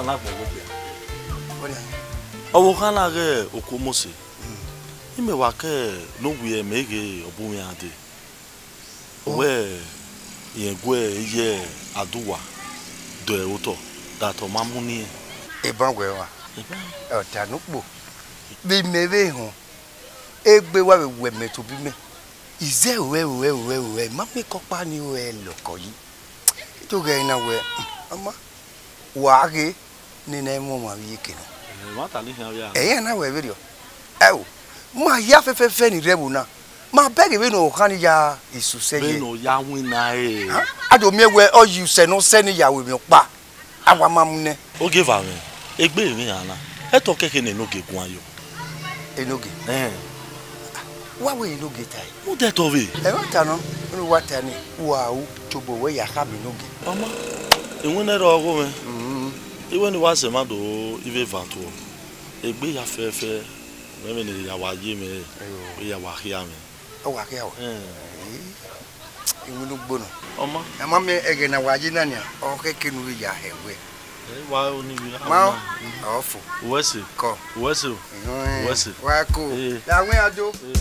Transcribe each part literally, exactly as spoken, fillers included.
Agbọn vbe okpia. Ọvbokhan na ghe Okuomose, imẹ wa ke ne ọ wiẹ mẹ ghe ọ bu mwẹ iran dee. Ọ wẹẹ irẹn gu iye Aduwa dẹ otọ, da te ọ ma mu ne irẹn. Eban wẹ ọa. Eban. Ọta ne ukpo. Vbe imẹ vbe họn, egbe wa vbe wẹ mẹ tobọ imẹ. Izẹ ruẹ, ruẹ, ruẹ, ruẹ, ma miẹn ke ọkpa ni ruẹ lọkọ yi. Te oghẹ na wẹ, ọma, wa ghe, nene ẹmwẹ ọmwa vbe iyeke na. Ẹ, ẹmwata ni khian vbe a. Ẹyẹn na wẹ vberriọ. Ẹo, ma ya fẹfẹfẹ ni rre ẹvbo na. Ma bẹghe vbene ọ kha ni ya isusẹ ye. Vbene ọ ya winna ẹre. Ha? A do miẹn wẹ ọ yi usẹ ne ọ sẹ ne ya ru emwi ọkpa. A wa ma mu nẹ. Ogieva mwẹ, egbe emwi iran na, ẹtọ kẹkẹ ne enogie guan yo. Enogie? Ẹn. Wa wẹ enogie tae? Mu dẹ tọ vbe? Ẹmwata nọ, unu wa ta ni, wa ru tobọ wẹ ya khama enogie. Ọma, iwinna ẹre ọghe mwẹ. Mm. Iwẹ ne wa sẹ ma do ivbe eva tuọ. Egbe ya fẹfẹ, mẹ vbe ne ya wa ye mwẹ, Ẹyo. Wẹ ya wa khia mwẹ. Ọ wa khia wẹ? Ẹn. Ee, iwinna ugbo nọ. Ọma. A ma miẹn ẹghẹ ne a wa ye na nian, ọ khẹke ne u vbe ya hẹ wẹ. Ẹ wa ro ni vbe. Ma ọ, ọ fo. Uwẹ sẹ. Kọ. Uwẹ sẹ o. Ẹhẹn. Uwẹ sẹ. Wa ko. Ee. La wẹ ado. Ee.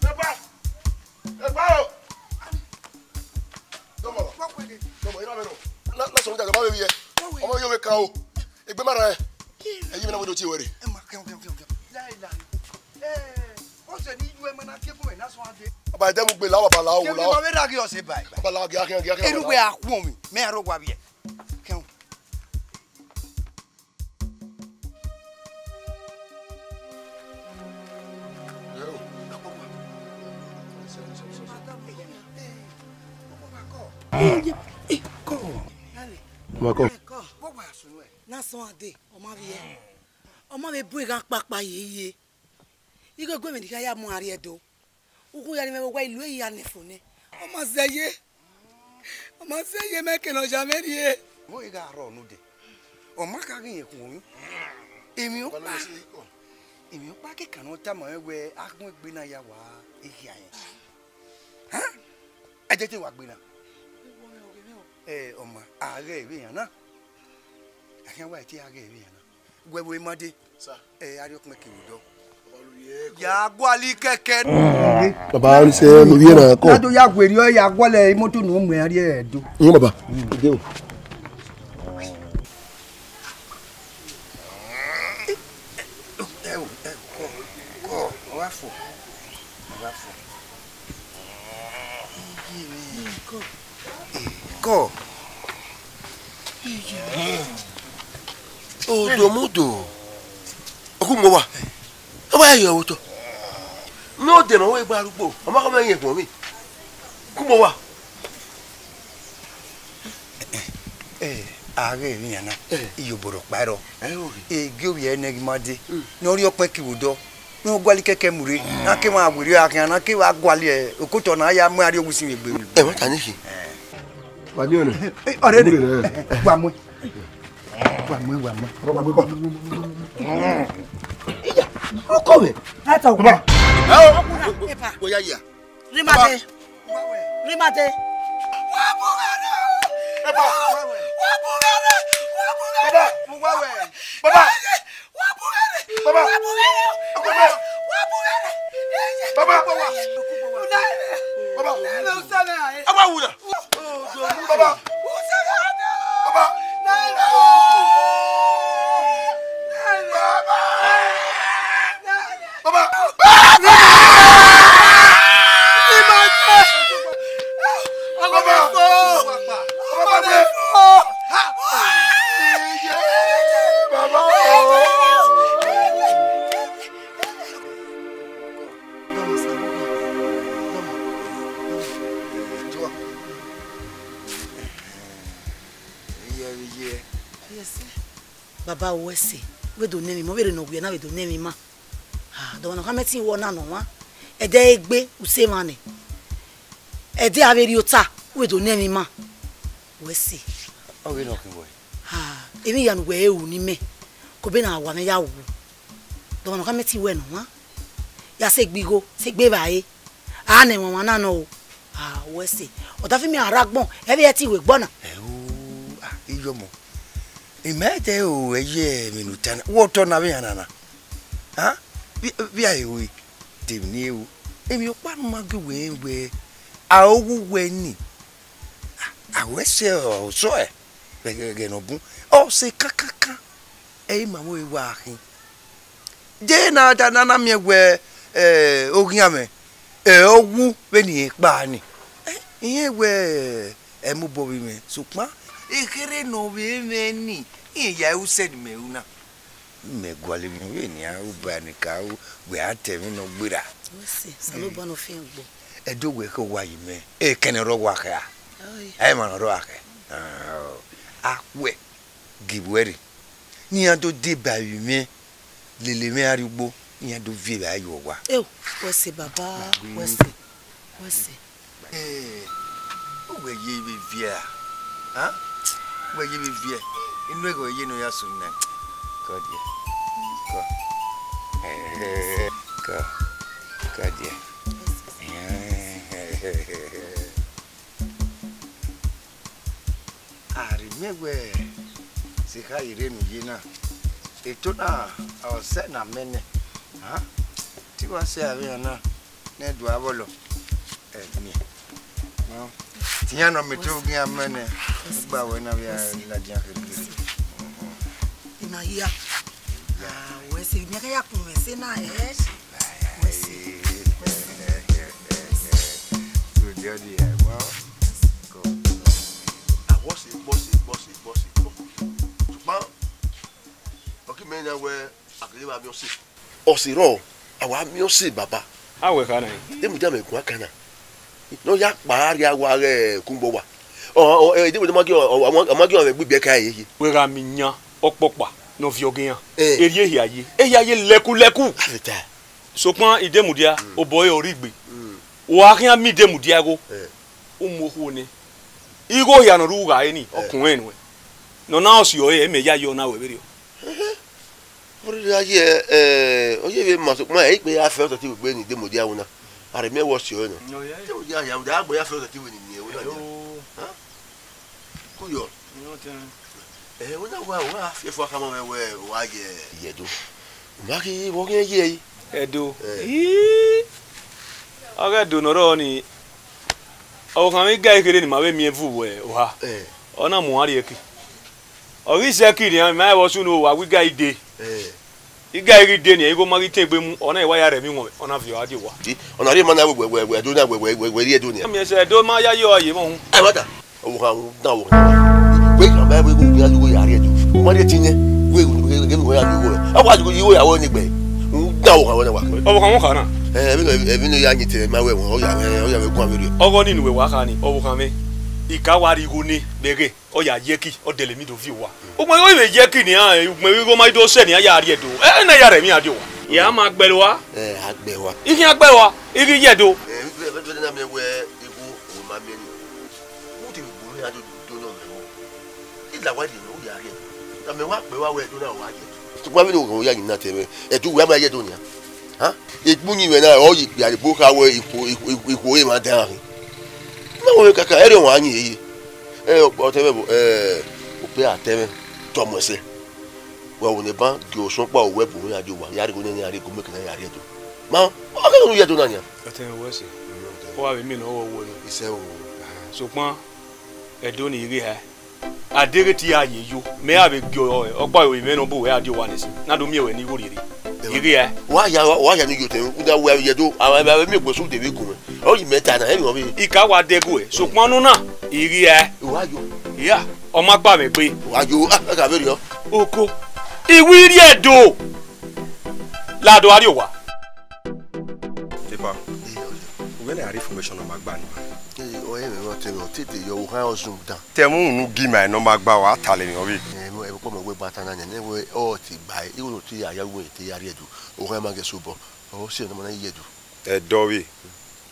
Epa! Epa o! Dọmọ, dọmọ, ira mẹ nọ. Na, na sọ ne ọ ma vbe vbiẹ. Ọmọ yo vbe kan o. Egbe ma rran ẹn. Ẹ yi mwẹ na wẹ do tie wẹ rre. Ẹ ma kẹn, kẹn, kẹn, kẹn. Láìláì. Ẹ, ọ sẹ ne I yu ẹmwẹ na gie gu mwẹ ne a sẹ uan dee. Baba, ẹdẹ mu gbe la, baba, la o, la o. Kevbe ma vbe raghi ọse bye, bye. Baba, la, gie, gie, gie, gie, erhughe baba. A khuọnmwi, mẹ a rre owa vbiẹ. Kẹn o. Ẹ o. Ẹ, ẹ, kọ. Wa kọ. Kọ. Vbe uwa sunu ẹn? Ne a sẹ uan dee, ọ ma vbiẹ. Ọ ma vbe bu eghan kpakpa ye ye. Igho eguemwi ne I ya mu a rrie Ẹdo. Ukhun ya ni mwẹ vbe owa, I lu ehe ya nẹ fo nẹ. Ọ ma zẹ ye. Ọ ma zẹ ye, mẹ ke ne ọ ya mwẹ rrie. Vbọ ẹ gha rrọọ nodẹ? Ọ ma kha ghi rẹn khuọnmwi. Emwi ọkpa, emwi ọkpa kẹkan ne ọ tama mwẹ wẹẹ, a khuẹn egbe na ya wa ehia rẹn. Ha? Ẹdẹ te wa gbe na? Ẹ, ọ ma, a ghẹ vbe iran na. A khian wa te a ghẹ vbe iran na. Wẹ vbe ma dee. Sir. Ẹ, a rrie ọkpẹn kevbe odọ. Ya gualọ ikẹkẹ. Baba, ọ ni sẹ, mo vbiẹ na kọ. Na do ya werriẹ, ọ ya gualọ imoto ne u mu ẹn rrie Ẹdo. Uhun, baba. Ide o. Ẹ o, ẹ o, kọ, kọ, ọ gha fo, ọ gha fo. Kọ. Odomudo. Ọkhumu wa. Ọ wa yọ otọ. Ne ọ dẹ ma wẹ gba arugbo, ọ ma khọ mwẹ yẹn ẹguọn mwẹ. Ọkhumu wa. Ẹ, a ghẹ emwi iran na, iyobọ rhọkpa ẹrọ. Ẹ, o ghi. E gie ovbi ẹre nẹ ghi ma dee, ne ọ rrie ọkpẹn kevbe odọ, ne ọ gualọ ikẹkẹ mu rre, ne a ke mwa werriẹ khian, ne a ke wa gualọ okotọ ne a ya mu a rrie owisin vbe egbe. Ẹ, ma ta ni khin. Wa ni ọnẹ. Ẹ, ọrẹ ni. Wa mu. Wa mu, wa mu. Rọkọ vẹ. Ẹ tọ. Baba. Ẹ o. Epa. Wo ya ya. Rimade. Rimade. Wa bu gha rre. Epa. Wa bu gha rre. Wa bu gha rre. Baba. Mu wa wẹ. Baba. Wa bu gha rre. Baba. Wa bu gha rre. Baba. Wa bu gha rre. Baba. Baba. Awa wura. Baba. Baba. Baba. Baba. Baba. Baba. Iye, iye. Yes, sir. Baba, wẹ sẹ, wẹ do nẹ emwi ma, vberriọ ne ọ wiẹ na vbe do nẹ emwi ma. Ah, dọmọ ne ọ khama ẹtin wẹ ọna nọ wan. Ẹdẹ egbe, u sẹ emwa nẹ. Ẹdẹ a vbe rhie ota, u vbe do nẹ emwi ma. Wẹ sẹ. Ọ ghe ne ọ khin wẹ. Ah, emwi hia ne uwẹ ru ne imẹ, ke obọ ne a wa mwẹ ya wu. Dọmọ ne ọ khama ẹtin wẹ nọ wan. Ya sẹ egbe igho, sẹ egbe evbare. A nẹ ẹmwẹ ọmwa na nọ o. Ah, wẹ sẹ. Ọdafẹn mẹ a rre agbọn, ẹ vbe ẹ te ihue gbọ na. Ẹ o, ah, iyọmọ. I ma te ro ẹyẹ emwi ne u ta na. Wẹ otọ na vbe iran na na? Ah? Vbe, vbe a ru te emwi ni ru? Emwi ọkpa ne u ma gie uwẹ rẹn wẹ, a ru uwẹ ni. A wẹ sẹ ọsọe, ẹghẹ ne ọ bun, ọ sẹ kankankan, ẹ i ma vbe wa khin. De na da na na miẹn wẹ, eh, oghian mwẹ, eh, ọ wu vbene irẹn kpa ni. Eh, irẹn wẹ, ẹ mu obọ vbe mwẹ, sokpan ekherhe ne ọ vbe mwẹ ni, irẹn ya ru sẹ ne imẹ ru na. Mẹ gualọ emwi vbe nian ru ba ne ka ru, wẹ a ta ẹmwẹ ne ọ gberra. Wẹ sẹ, Osanobua ne ọ fian gbo. Ẹdẹ wẹ khe owa yi mẹ, ekẹn ne ọ rre owa khẹ a? Oi. Ẹ ma ne ọ rre owa khẹ. Ah, a khuẹ, gie vbuẹ rre. Ne iran do deba emwi mwẹ, lele mwẹ arriugbo, iran do viọ evbare ye owa. Eo, wẹ sẹ baba, wẹ sẹ, wẹ sẹ. Eh, uwẹ ye vbe viẹ a? Ah? Uwẹ ye vbe viẹ? Inu ẹghẹ ye ne ọ ya sunu nẹ? Kọ diẹ. Kọ. Eh, kọ. Kọ diẹ. A rhe miẹn wẹ sekha ye rre ne u ye na, eto na, ọ sẹ ne a mẹ nẹ. Ah? Te I wa sẹ avbe iran na, ne ẹ do a vbọlọ. Ẹ miẹn. Ọ, te iran nọ mẹ te ogian mẹ nẹ, u gba wẹ na vbe a ladian kherhe kherhe. I ma hia. Ah, wẹ sẹ, mẹ gha ya kun mwẹ sẹ na, ẹ? Wẹ sẹ, wẹ sẹ. Good, good, yeah, well, good. A wọ sẹ, gbọ sẹ, gbọ sẹ, gbọ sẹ, gbọ. Sokpan, ọ ke mẹ na wẹ, a keghi vba miẹn ọse. Ọse rrọọ, a wa miẹn ọse baba. A wẹ kha na? Demudia mwẹ guan kan na. Ne ọ ya kpa rria wa ghe kungbo wa. Ọ, ọ, eh, Demudia ma gie, ọ, ọ, ọ ma gie ọmwẹ gbe ibiẹka ẹre ye. Wẹ gha miẹn iyan ọkpọkpa ne ọ viọ ọghe iran. Eh. Erriọ ehia ye, ehia ye lẹkulẹku. Aveta. Sokpan Idemudia, mm, obọ ẹre ọ rhie igbe. Mm. Wa khian miẹn Idemudia igho. Eh. U mu okhuo nẹ. Igho hia ne ọ rre ugha ẹre ni, ọ, eh, kun ẹn nuẹn. Ne ọ na ọse ọre, ẹ mẹ ya ye ọna wẹ vberriọ. Ọ rhirhi gha ye, eh, ọ ye vbe ma sokpan ẹ i kpe ya fẹ otọ te iwegbe ni Idemudia wu na. A rhe miẹn wẹ ọse ọre nọ. Ọ ye. Idemudia ya, a gbe ya fẹ otọ te iwe ni miẹn wẹ na. Ẹo. Ha? Kuyọ. Ẹ, wẹ na wa, wa fi ẹfua khama mwẹ wẹ wa ye. Ye do. U ma ghi vbọ khian ye ẹre? Ẹdo. Eh. Ii. Ọ ghe Ẹdo ne ọ rrọọ ni, ọvbokhan mwẹ I ga kherhe ne ima vbe miẹn vu vbe oha. Eh. Ọ na mu uan rrie ẹki. Ọ ghi sẹ ẹki nian, ima vbe ọsẹ unu, wa wẹ I ga i dee. Eh. I ga i ghi dee nian, igho ma ghi tẹn egbe mu, ọ na i wa ya rẹ emwi wọn, ọ na viọ a die owa. Ti, ọ na rhie ma na wẹ, wẹ, wẹ, wẹ, Ẹdo na, wẹ, wẹ, wẹ, wẹ rrie Ẹdo nian. Miẹn sẹ Ẹdo ma ya ye ọre ye mwẹ uhunmwu. Ẹ, wa da. Ọvbokhan, u dan ọvbokhan. Wẹ, ka ma wẹ, wẹ, wẹ, ya rrie Ẹdo. U ma rhie ẹtin nẹ, wẹ, wẹ, wẹ, wẹ, ya rrie igho. A wa ye igho ya wẹ ni gbe. U dan ọvbokhan wẹ na wa. Ọvbokhan wọn kha na? Eh, ẹmwẹ nọ, ẹmwẹ nọ ya yin te ma wẹ wọn, ọ ya mwẹ, ọ ya mwẹ guan vberriọ. Ọghọ nii ne uwẹ wa kha ni, ọvbokhan mwẹ. I ka wa rhie igho nẹ, vbe ẹghẹ. Ọ ya ye ẹki, ọ dẹlẹ emwi do viọ owa. Ugbẹn igho vbe ye ẹki nian, ugbẹn igho ma do sẹ nian ya rrie Ẹdo. Ẹ na ya rẹ emwi a die owa. Ya ma gbe ẹre ua. Ẹ, a gbe ẹre ua. I khian gbe ẹre ua, I ghi ye Ẹdo. Ẹ, vbe, vbe, vbe na miẹn wẹ igho, u ma miẹn ni. U te vbe gbe orhu iran do, do nọ mẹ vbo? I la wa rhie nọ, u ya rrie Ẹdo. Na mẹ wa gbe ẹre ua wẹ Ẹdo na wa ye Ẹdo. Sokpan vbene u ya yin na te mwẹ, Ẹdo wẹ a ma ye Ẹdo nian. Ha? Egbe uyinmwẹ na, ọ ye ikpia ne ebo kha wẹ ikhuo, ikhuo, ikhuo ẹre ma dan khin. Ma wẹ kaka, ẹre ọmwa yin eye. Ẹ, ọtẹn mwẹ, ẹ, okpia atẹ mwẹ, tọ mu ẹsẹ. Wa wo ne ban gie osọn kpa owẹ bu ya die owa, ya rhie igho nene, ya rhie igho meke na, ya rhie Ẹdo. Ma, ọ kẹ ne u ye Ẹdo na nian. Ọtẹn mwẹ wẹ sẹ. Ọ wa vbe miẹn ne ọ wo wo nẹ. Isẹ o. Sokpan, Ẹdo ne I ghe hẹ. A deghẹ te I ya ye yo, mẹ a vbe gie ọkpa ro emwi ne ọ bu wẹ a die owa nẹ sin, na do miẹn wẹ ne igho rhie rre. Ẹmwẹ. I ghe hẹ. Wa ya, wa ya ni yo tẹ, u da wẹ ye do, a vbe miẹn egbe sẹ ude vbe gun mwẹ. Ọ yi mẹ ta na, ẹmwẹ ọ vbe. I ka wa dẹguẹ, sokpan ọnọna, I ghe hẹ. Wa yo. Ya, ọ ma kpa mwẹ gbe. Wa yo, a ka vbe rriọ. Oko. I wi rrie Ẹdo. Lado a rrie owa. Epa, u vbe ne a rhie information ne ọ ma gba ni? Ee, ọ yẹ vbe ọtẹn mwẹ, ọ te te yọ, u khan ọ zun dan. Te ẹmwẹ unu gi ma ne ọ ma gba, wa ta lele emwi ọvbehe. Ẹ, ẹvbo kpọ mẹ wẹ gba ta na nẹ, ne wẹ ọ te gba, igho ne ọ te ya ya wẹ te ya rrie Ẹdo, u khan ma ghe sobọ, ọ sẹ ne ọ ma na ye Ẹdo. Ẹdẹ ọvbehe,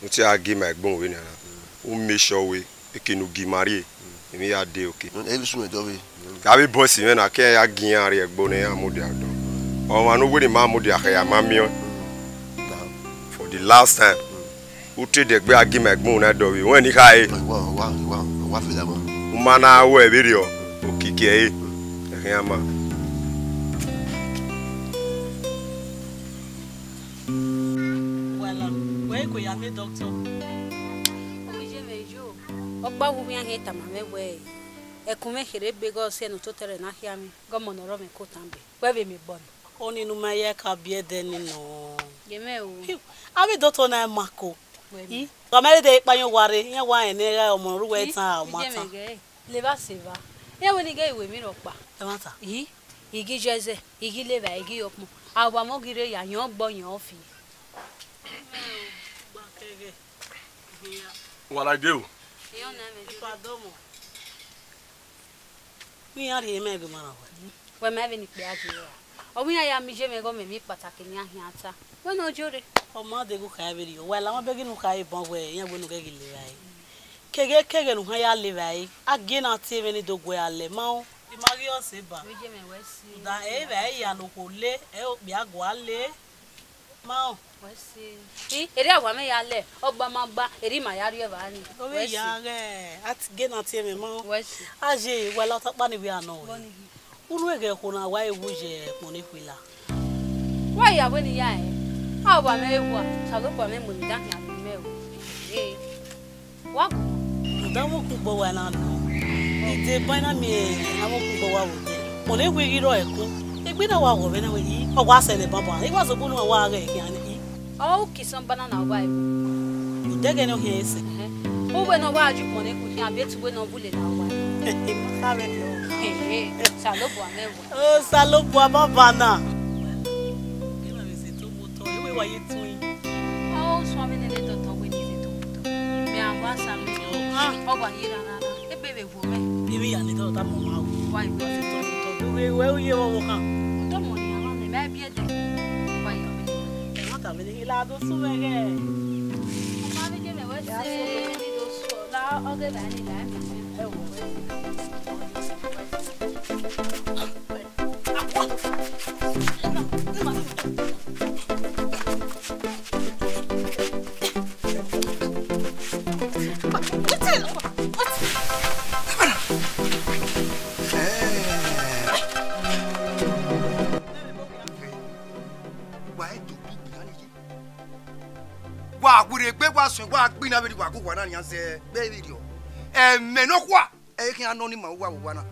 ne u te a gi ma ẹgbẹn vbene a na, u make sure wẹ eke ne u gi ma rrie, emwi ya dee oke. Ẹ vbe sunu Ẹdẹ ọvbehe. Avbe boys mwẹ na, ke iran ya gi iran rrie ẹgbo ne iran mudia dọ. Ọmwa ne u wẹ ne ima mudia khẹ ya ma miẹn ọẹn. For the last time. U te dẹgbe a gi ima ẹgbun na dọvbe, wẹ ne I kha re. Wa, wa, wa, wa fẹlẹ wa. U ma na ru ẹre vberriọ, okiekie ẹre, ẹkhian ma. Wala, wẹ i kue ya miẹn doctor. Ọ ghi ye mwẹ yo. Ọkpa vbe uwu iran khian tama mwẹ wẹẹ, ẹkun mwẹ kherhe egbe ghe ọ siẹ ne ototọ ẹre na khia mwẹ, ghe ọmọ ne ọ rre mwẹ ke otan be. Wẹ vbe miẹn obọ nọ? Ọni ne u ma ya ka biẹ ẹdẹ ni nọ. Ye mwẹ o. Phew, avbe idọtọ na ma ko. Wẹ I, wa ma rhe de kpa yan owa rre, iran wa rẹn ne iran ọmọ ne ọ rre uwẹ tan, ọ ma tan. Levba sẹ evba. Iran wẹ ne I ghe ru emwi rhọkpa. Ẹmwata. I, I ghi ye ẹzẹ, I ghi levba, I ghi ye ọkpọn. Awa mwẹ ghi rre ya, yan ọgbọ yan ọfi. Gba kẹghẹ. Wa la dee o. Iran na mwẹ dee. Ipa dọmọ. Wẹ iran rhie mẹ gbe ma na wẹ. Wẹ ma vbe ne ikpia dee ra? Ọ wẹ iran ya miẹn iye mwẹ ighẹ ọ mwẹ emwi kpataki ne iran khian ta. Wẹ ne ọ diọ rre. Ọ ma deghẹ u kha vberriọ, wa la ma bẹghe ne u kha re ban wẹ iran wẹ ne u ghẹ ghi levba ẹre. Keghe keghe ne u kha ya levba ẹre, a gie na tie mwẹ ne I do guẹ a lẹ ma o. I ma ghi ọse ba. Vbe iye mwẹ wẹ si. Da ẹ vbe ya ne okhuo le, ẹ okpia gua le. Ma o. Wẹ si. I, erriọ awa mwẹ ya lẹ, ọgba ma gba, erriọ ima ya rri evba ni. Ovbi ya ghẹ, a ti ge na tie mwẹ ma o. Wẹ si. A ye, wa la ọtakpa ni vbe a nọ wẹ. Unu ẹghẹ okhuo na wa ewu ye ẹkpọn ne khuila. Wa ya wẹ ne I ya rẹn. A wa mwẹ ewa, Osanobua mwẹ mu emwi dan khian vbe imẹ o. Ee. Wa gu. Rhunmwuda avbe okungbo wa na nọ. I deba na miẹn avbe okungbo wa vbe odẹ. Ọna wẹ I ghi rrọọ ẹkun. Egbe na wa ghọ mwẹ na wẹ, I, ọ wa sẹ ne banban. I wa zobọ unu wa ghẹ khian ni. Ọ u kisan banana wa ebo. Odẹ ghẹ ne ọ khian ese. Ẹhẹn. Uwẹ ne ọ wa ju kpọnmwẹ ne ikun khian, biẹ te uwẹ ne ọ bu lele owa. Emọ kha vbe rriọ. Ehe, Osanobua mwẹ wẹ. Osanobua banbana. Ghẹ na vbe zẹ to mu otọ, iwẹ wa ye tuẹn. Ọ suẹn vbene ne dọtọ wẹ ne I zẹ to mu otọ. Mẹ a wa sa mwẹ. Ah, ọ wa ye rara. Ebe vbe wo mẹ. Ebe ya ne dọtọ ta mu ma wo. Wa ye wẹ zẹ to mu otọ. Wẹ, wẹ u ye vbe ọvbokhan. Otọ mọ ni a ma mẹ, mẹ a biẹ dẹ. Wa ye mẹ. Ẹ ma ta vbe ne I la do su mwẹ ghẹ. Ọ ma vbe ye mẹ wẹ se, ni do su ọ, la ọ ghe la ni la mẹ. Ẹ wo. Wa i do gbe igbinna ni ye. Wa werriegbe, wa suẹn, wa gbinna vbene wa gu owa na nian zẹ vbe vberriọ. Ẹmwẹ nọkhua ẹre khian nọ ni ma uwa vbe owa na.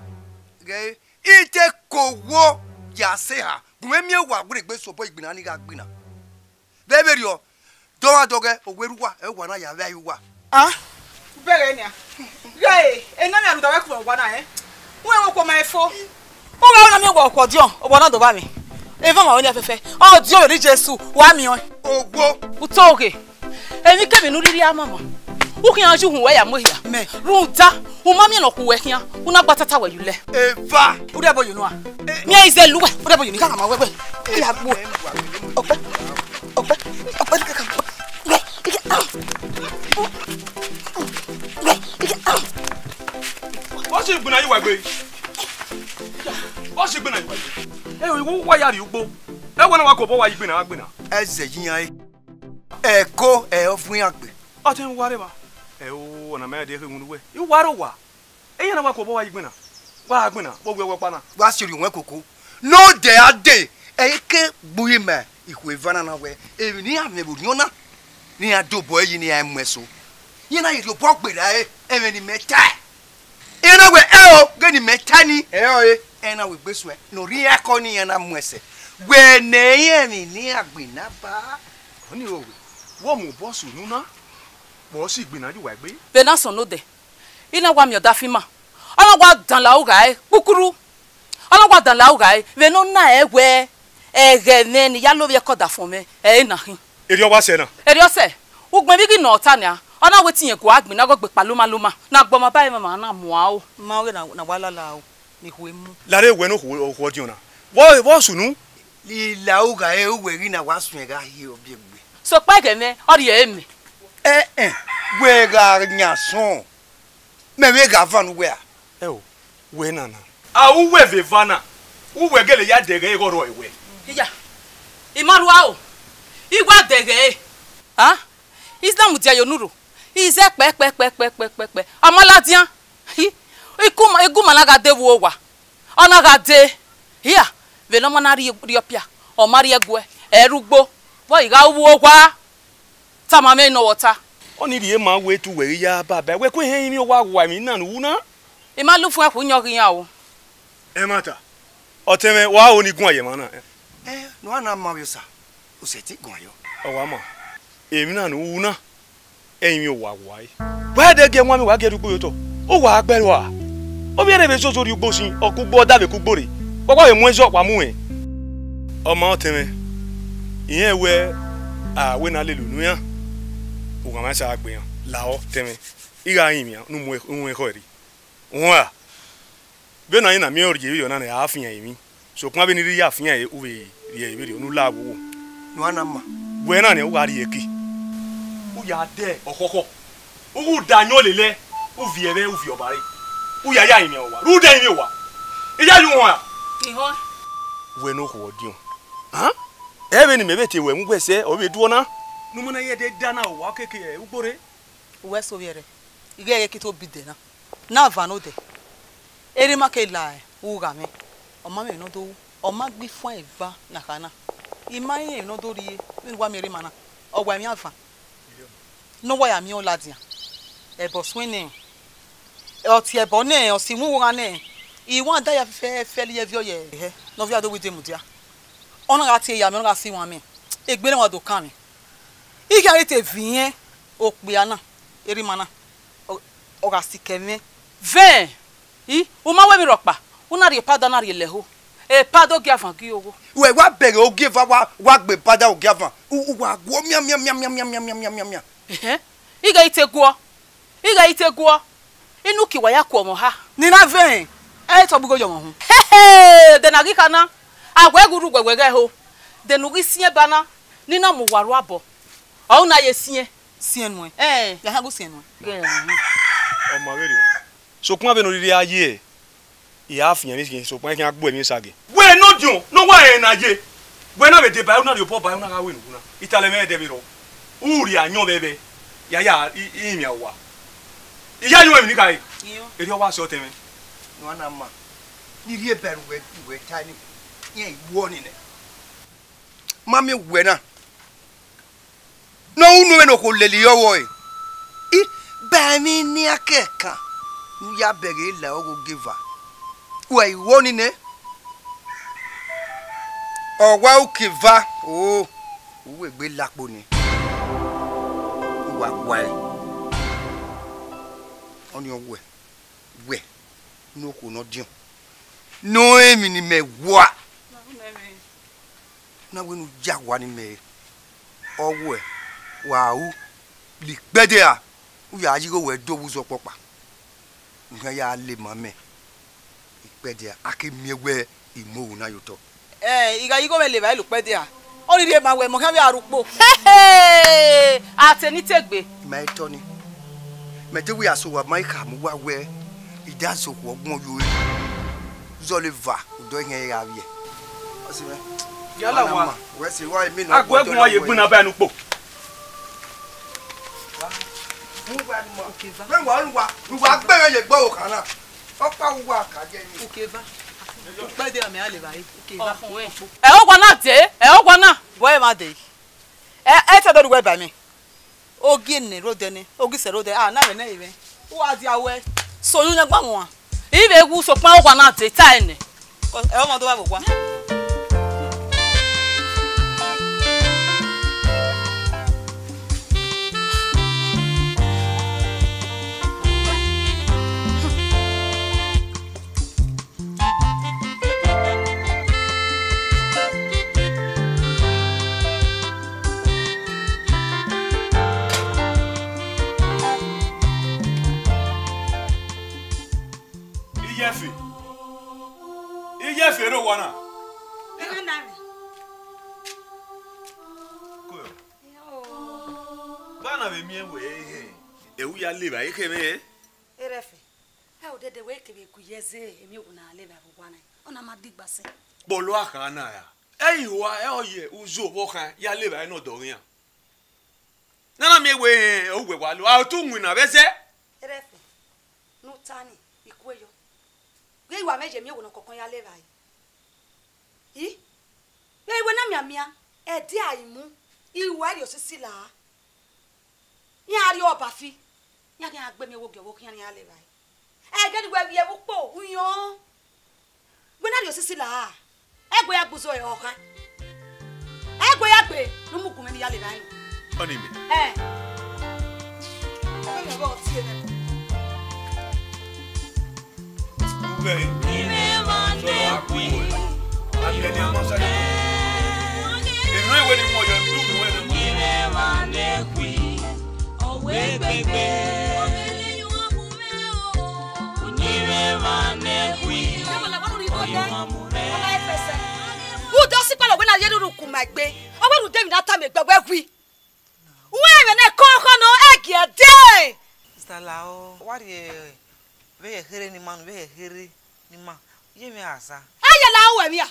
Ghẹ, I te ke owo ya sẹ eha, gu mwẹ miẹn wa werriegbe sobọ igbinna ni gha gbinna. Vbe vberriọ, dọmwadẹ ọghẹ, owerriẹ uwa, ẹ wa na ya vbe a ye uwa. Ah, bẹghe nian. Ghẹ, ena mẹ rhunmwuda wẹ khuẹ owa na, ẹ? Uwẹ wẹ okhuo ma fo. Uwẹ na miẹn wẹ okhuo ọdiọn, owa na do vba mwẹ. Evba ma wẹ nian fẹfẹ. Ọdiọn vbe rre Jesu, wa miẹn ọẹn. Ogbo. Utoghe. Emwikemwi ne u rhirhi a mama. U khian ye uhunmwu wẹ ya mu ehia. Mẹ. Rhunmwuda, u ma miẹn ne ọ khu wẹ khian, u na gba tata wẹ ye ulẹ. Eva. U rhie ẹbọ ye unu a? Miẹn ize lu wẹ. U rhie ẹbọ ye unu, I ka khama wẹ wẹ. I ya gbuẹ. Ọkpẹ. Ọkpẹ. Ọkpẹ, I ka khama. Wọ́n sì gbìnà yìí wà gbé. Wọ́n sì gbìnà yìí wà gbé. Ẹ ò, ìwọ wá yàrá ìgbó. Ẹ wọ́n náà wá kò bọ́ wá yìí gbìnà, wá gbìnà. Ẹzẹ yìí yan ẹ. Ẹko ẹ ọ fún yàn gbé. Ọ tẹ ń wá rẹ ma. Ẹ o, ọ̀nà mẹ́rin dé ewu wẹ̀. Ìwà rẹ wà. Eyín náà wá kò bọ́ wá yìí gbìnà. Wá gbìnà, bó wẹ wọ pa náà. Wa si orhiọn wẹn koko. Nọdẹ a de, ẹ i ke gbe uhi mẹ ikhuo eva na na wẹ, emwi ne iran mwẹ vbe orhiọn na, ne iran dobọ ẹre yi ne iran mu ẹso. Iran na ye rhie obọ gberra ẹre, ẹmwẹ ne imẹ tae. Iran na wẹ, ẹ o, ghe ne imẹ tae ni, ẹ ọre. Iran na wẹ egbe suẹn, ne ọ rhie iran ẹko ne iran na mu ẹsẹ. Wẹ ne iran emwi ne iran gbinna ba. Ọni ro wẹ, wọ mu obọ sunu na, vbe ọ si gbinna ye uwa egbe? Vbe na sọn nodẹ, I na wa miẹn ọdafẹn ima, ọ na wa dan la ugha ẹre kpukpurru, ọ na wa dan la ugha ẹre, vbene ọ na rẹn wẹẹ, ẹghẹ mwẹ ne I ya lovbiẹ ke ọdafẹn mwẹ, ẹ i re na khin. Erriọ wa sẹ na? Erriọ sẹ, ugbẹn vbe I ghi nọ ọta nia, ọ na wẹ te irẹn gua gbinna, ọ gbe kpa lomaloma, ne agbọn ma ba ẹmwẹ ọmwa na muan o. Ma ọghe na, na wa lala o, ne I khu emu. Lare wẹ ne okhuo, okhuo ọdiọn na, vbọ, vbọ sunu? I la ugha ẹre, uwẹ ghi na wa suẹn gha hie ọbiẹgbe. Sokpan ẹghẹ mwẹ, ọ rhie ẹre mẹ. Ẹn, wẹ gha yan sọn, mẹ vbe gha van uwẹ a? Ẹ o, wẹ na na. A uwẹ vbe eva na, uwẹ gele ya dẹghẹ ẹghẹ ọrọre wẹ. Iya, I ma rhua o, I wa dẹghẹ ẹre. A? Islam dia ye onurho, izẹ kpẹkpẹkpẹkpẹkpẹkpẹ, ọ ma ladian. Hi, ikuma, iguma na gha de vbe owa, ọ na gha de. Hia, vbe ne ọ ma na rhie, rhie ọpia, ọ ma rhie ẹguẹ, ẹ rre ugbo, vbe ọ ghi gha ru vbe owa, tama mwẹ ne ọ ta. Ọnii rhie ma wẹ te uwẹ ghi ya baba, wẹ ku ehẹn rinmwian owa wa emwi na ne u ru na. I ma lufuen ẹkhu yọn ghi iran o. Ẹmwata, ọtẹn mwẹ, wa ho ne I guan ye emwa na. Ẹ, ne uwa na ma vbe Osa, Osa te guan yọ. Ọ wa ma, emwi na ne u ru na, ẹ i rinmwian owa wa ẹre. Wa dẹ gie ẹwaẹn mwẹ, wa gie rhie ugbo ye otọ, uwa gbe ẹre ua. Ovbi ẹre vbe zozo rhie ugbo sin, ọ ku ugbo, ọ da vbe ku ugbo rre, wa wa vbe mu ẹzọ, wa mu rẹn. Ọ ma ọtẹn mwẹ, irẹn wẹ a wẹ ne a lele unu iran, u gha mwẹ sa gbe iran, lahọ ọtẹn mwẹ, I gha rinmwian ne u mu ẹn khọ ẹre. Uhunmwu ra, vbene a i na miẹn ọrhie vberriọ na ne a fian emwi, sokpan vbene I rhirhi ya fian ẹre, u vbe rhie vberriọ ne u la vbe owo. Ne uwa na ma. Wẹ na nian, u gha rhie ẹki. U ya dẹ ọkhọkhọ, u ghi da ayọn lele, u viọ ẹvbo, u viọ ọba re, u ya ya rinmwian owa, rhunmwuda rinmwian owa. I ya ye uhunmwu ra? Ihọn. Wẹ ne okhuo ọdiọn. An? Ẹ vbene imẹ vbe te wẹ mu wẹ sẹ, ọ vbe duọ na. Ne u ma na ye ẹdẹ da na, owa keke ugbo rre. Uwẹ so vbiẹrẹ, I ghẹ ghẹ ke to bi dẹ na. Ne a van ne odẹ, erha ima ke la ugha mwẹ, ọ ma mwẹ emwi ne ọ do ru, ọ ma gbe ifuẹn eva ne a kha na. I ma rẹn emwi ne ọ do rhie vbene uwa miẹn erha ima na, ọ wa emwi avan. Ne uwa ya miẹn ọnii ladian, ẹbọ suẹn nẹ, ọ tie ẹbọ nẹ, ọ si iwinwoghan nẹ, iwanda hia fẹfẹẹfẹ rhie viọ ye ẹhẹ ne ọ via do wu ide mudia. Ọ na gha tie ya mẹ, ọ na gha si iwan mẹ, egbe ne wa do kan mwẹ. I khian ghi te viọ irẹn okpia na, erha ima na, ọ, ọ gha sikẹ mwẹ. Vẹn, I, u ma wẹ emwi rhọkpa, u na rhie epada na rhie lẹ ẹho, epada ogiavan gie ogho. Wẹ wa bẹghe ogieva, wa, wa gbe epada ogiavan, u, u wa guọ mian, mian, mian. Ehẹn, I ghẹ i te guọ, I ghẹ i te guọ, inu uki wa ya ku ọmwa ọha. Ne I na vẹn, ẹ i tọ gbe igho ye ọmwa uhunmwu. Hehe, de ne a ghi kha na, a wẹ ghe u rre uwẹ wẹ ghẹ ho, de ne u ghi siẹn ba na, ne I na mu uwa rre abọ, ọ u na ye siẹn. Siẹn nuẹn. Ẹn. Ya khian gu siẹn nuẹn. Ọ ma vberriọ. Sokpan vbene u rhirhi a ye, I ra fian emwi khian, sokpan I khian gbe emwi sa ghe. Wẹ ne ọdiọn ne ọ wa rẹn na ye, wẹ na vbe deba, u na rhie obọ ba, u na gha ru enu na. I tale mwẹ ẹdẹ vbe rrọọ, u rhie ayọn vbe ẹvbo, ya ya rinmwian owa. I ya yọn emwi ne I khare. Erriọ wa sẹ ọtẹn mwẹ. Ne uwa na ma, ne I rhie eba ne uwẹ, uwẹ ta ni, iran i wuọ ni nẹ. Ma miẹn uwẹ na. Ne ọ ru unu vbene okhuo lele irẹn ọghọe. I, ba emwi nian kẹkan ne u ya bẹghe la ọghe ogieva. Wẹ i wo ni nẹ. Ọ wa uki eva, o, u wegbe lakpo ni. U wa guae. Ọnii ọ wẹ, wẹ, ne okhuo ne ọdiọn. Ne emwi ne imẹ wa. Na wẹ ne u ya owa ni mẹ re, ọ wẹ wa ru la ikpẹdẹ ra, u ya ye igho wẹ do vbe uzọ ọkpọkpa. U khian ya lele ma mẹ ikpẹdẹ ra, a ke miẹn wẹ I mu ohu na ye otọ. Ẹ, I gha ye igho mwẹ lele evbare la ukpẹdẹ ra, ọ rhirhi ma wẹ mẹ ọ khian vbe a rre ukpo. Hehe! A te ni te egbe. I ma etọ ni, mẹ te wẹ ya sẹ owa ma I khama uwa wẹ, I da zẹ okhuo ọgbọn yo re. Zọlọ eva, odọ ẹre khian gha vbiẹ. Ọse mwẹ. Yala wa. Wẹ se wa emi nọ. Agu ẹgun wa ye gbinna ba ẹnu kpo. Mu wa ni ma. Okeva. Mẹ wa ru wa, ru wa gbe mwẹ ye gbe okhan na. Ọkpa wu wa ka ye ni. Okeva. Ukpẹ de amẹ a le ba ye. Okeva. Ẹ owa na de, ẹ owa na. Wẹ ma de. Ẹ, ẹ te do ru wẹ ba mẹ. Ogie nẹ rhodẹ nẹ, ogie sẹ rhodẹ, a na vbe nẹ ẹre mwẹ. U wa dia wẹ, so yu yan gba wan. I vbe wu sokpan owa na de ta ẹnẹ. Ẹ ọmọ do vba vbe owa. Iyefe. Iyefe rre owa na. Ẹ na mwẹ. Ko yo. Yo. Ba na vbe miẹn wẹ, ẹhẹn, ẹ u ya le evbare khẹ mwẹ, ẹn? Erẹfe. Ẹ odede wẹ kevbe gu ye ẹzẹ emiowo na le evbare vbe owa na, ọ na ma digba sẹ. Kpọlọ a kha na ra? Ẹ i rua, ẹ ọ ye uzo vbe ọ khan ya le evbare ne ọdọ ghian. Ne a na miẹn wẹẹ, ẹ, uwẹ wa lo, a tu winna vbe ẹzẹ. Ẹrẹfẹn, ne u ta ni, I kue yọ. Vbe I wa mwẹ ye miẹn owo ne ọ kọkọ ya lẹ evbare. I, vbe I wẹ na mianmian, ẹdẹ a i mu, I wa rhie osisi la. Iran rrie ọba fi, iran khian gbe miẹn owo gie ọvbokhan iran lẹ evbare. Ẹghẹ ne uwẹ vbiẹ vbe ukpo, u yọn. Wẹ na rhie osisi la, ẹguẹ ya gbe uzọ ọkhan. Ẹguẹ ya gbe ne u mu gun mwẹ ne I ya lẹ evbare nọ. Ọni mẹ. Ẹ. Wẹ vbe ọ tie nẹ. Ughẹ. Ire emwa ne khui, ọyọmwẹ. Emwa ne khui, ọ wẹ gbegbe. Ire emwa ne khui, ọyọmwẹ. Ude ọ sikpẹlẹ wẹ na ye rhurhu ku ma egbe. Ọ wẹ rhunmwuda emwi ne a tama egbe wẹ gui. Wẹ ẹmwẹ ne kọkọ nọ, ẹgiẹ dee. Sala o, wa rhie vbe hẹ kherhe ne ima, vbe hẹ kherhe ne ima, ye mwẹ asa. A ye la ruẹ vbia?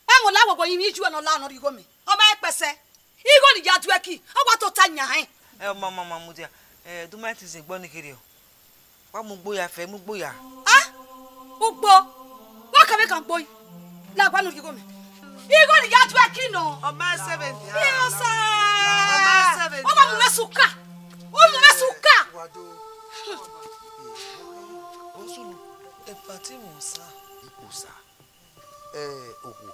Ẹmwẹ la wọwọ yin vbe iye ne ọ la nọ rhie igho mẹ, ọ ma rẹn kpẹsẹ. Igho ne I ya du ẹki, ọ wa tota yan hẹn. Ẹ, ma, ma, ma mudia, ẹ, do ma ti zẹ egbe ọnii kherriọ. Wa mu ugbo ya fẹ, mu ugbo ya. A? Ugbo? Wa ka vbe kan ugbo yi? La gua nu rhie igho mẹ. Igho ne I ya du ẹki nọ. Ọ ma seventy. Iye osa. Ọ ma seventy. Ọ ma mu mwẹ suka. Ọ mu mwẹ suka. Wa do. Bosunu. Epa te mwẹ osa. Ipo osa. Ẹ, okhuo,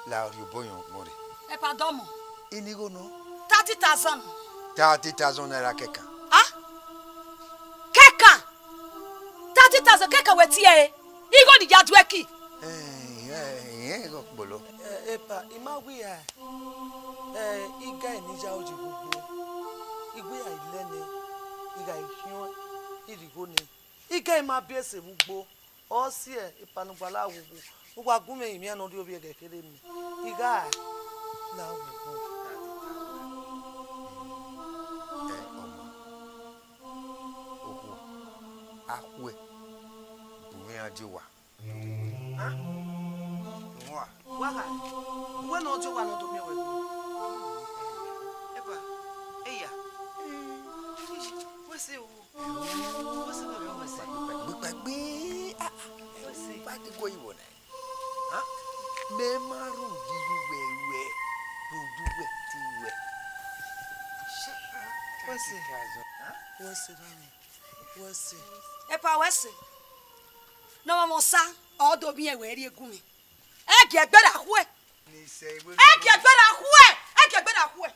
la rhie obọ yọn ọgbọn rre. Epa dọmọ. Ini igho nọ? Thirty thousand. Thirty thousand naira kẹkan. A? Kẹkan? Thirty thousand kẹkan wẹ tie ẹre? Igho ne I ya du ẹki. Ẹ, ẹ, ẹ, igho kpolo. Ẹ, epa, I ma wẹ I ra, ẹ, I ga eni ya oyi vbe ugbo. I wẹ I ra ilẹ nẹ, I gha khian, I rhie igho nẹ. I ga I ma biẹ ese vbe ugbo. Ọ si ẹ, epa ne uwa la wu wu, ne uwa gu mwẹ rinmwian ne ọ rhie ovbi ẹghẹ kherhe mẹ, I gha la wu wu. Ẹ, ọma, okhuo, a khuẹ, bu mwẹ iran die owa. A? Wa gha, uwẹ ne ọ die owa ne ọ do miẹn wẹ. Eva, eya, wẹ sẹ o. Wẹ sẹ baba, wẹ sẹ. Gbigba gbe, ah, ah. Wẹ sẹ. Ba de go iwo na. Ah? Mẹ ma rhunmwuda uwẹ ruẹ, rhunmwuda uwẹ te ruẹ. Wẹ sẹ. Wẹ sẹ, baba. Wẹ sẹ. Epa wẹ sẹ. Ne ọmwa mwẹ osa, ọ do miẹn wẹ rrie gu mwẹ. Ẹgiẹ gberra khuẹ. Ẹgiẹ gberra khuẹ. Ẹgiẹ gberra khuẹ.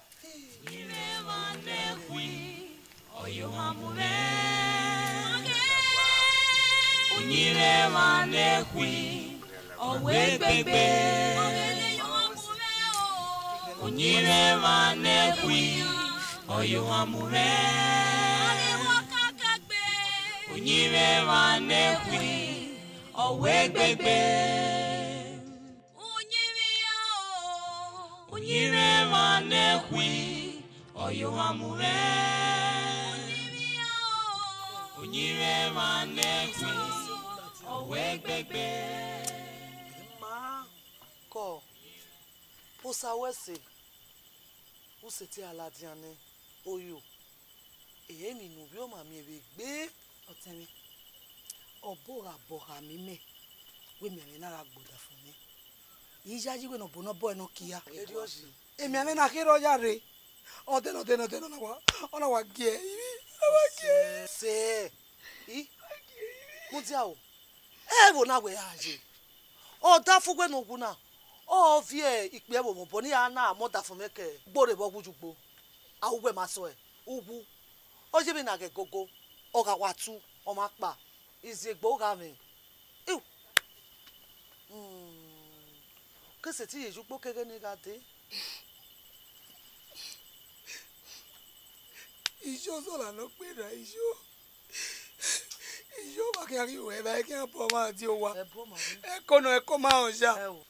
Ire emwa ne khui, ọ ye ohan mu mwẹ. Ire emwa ne khui, ọ wẹ gbegbe. Ire emwa ne khui, ọ ye ohan mu mwẹ. Ire emwa ne khui, ọ wẹ gbegbe. Uyinmwẹ emwa ne khui, ọ ye ohan mu mwẹ. Uyinmwẹ emwa ne khui, ọ wẹ gbegbe. Ma kọ, osa wẹ sẹ, u sẹtin a ladian nẹ, oyo. Emwi ne u vbiẹ ọ ma miẹn vbe egbe. Ọtẹn mwẹ, ọbo gha bọ khama imẹ, wẹ emianmwẹ na gha gbe odafẹn mwẹ. I yayi wẹ ne ọbo ne ọ bọe nọ kia. Erriọ yi. Emianmwẹ na kherhe ọ ya rre. Ọ dẹ nọ, ọ dẹ nọ, ọ dẹ nọ, ọ na wa, ọ na wa gie ivbi, ọ na wa gie. Sẹ, i, mudia o, ẹvbo na wẹ a ye. Ọdafẹn wẹ ne ọ wu na, ọ viọ ikpia ẹvbo mwẹ obọ ne iran na mu ọdafẹn mwẹ ke gborre vbe ọghe ugbo. A ru wẹ ma sẹ ọe, u wu. Ọ ye vbene a ghẹ gogo, ọ gha wa tu, ọ ma kpa, iziegbe gha mwẹ. Iu. Hmm. Ke sẹtin ye ye ugbo ke ẹghẹ ne I gha dee. Iye ozọla ne ọ gberra, iye. Iye, ọ ma khian ghi ruẹ evba, ẹ khian bọ ọmwa die owa. Ẹ bọ ọmwa. Ẹko nọ, ẹko ma rẹn oya. Ẹ o,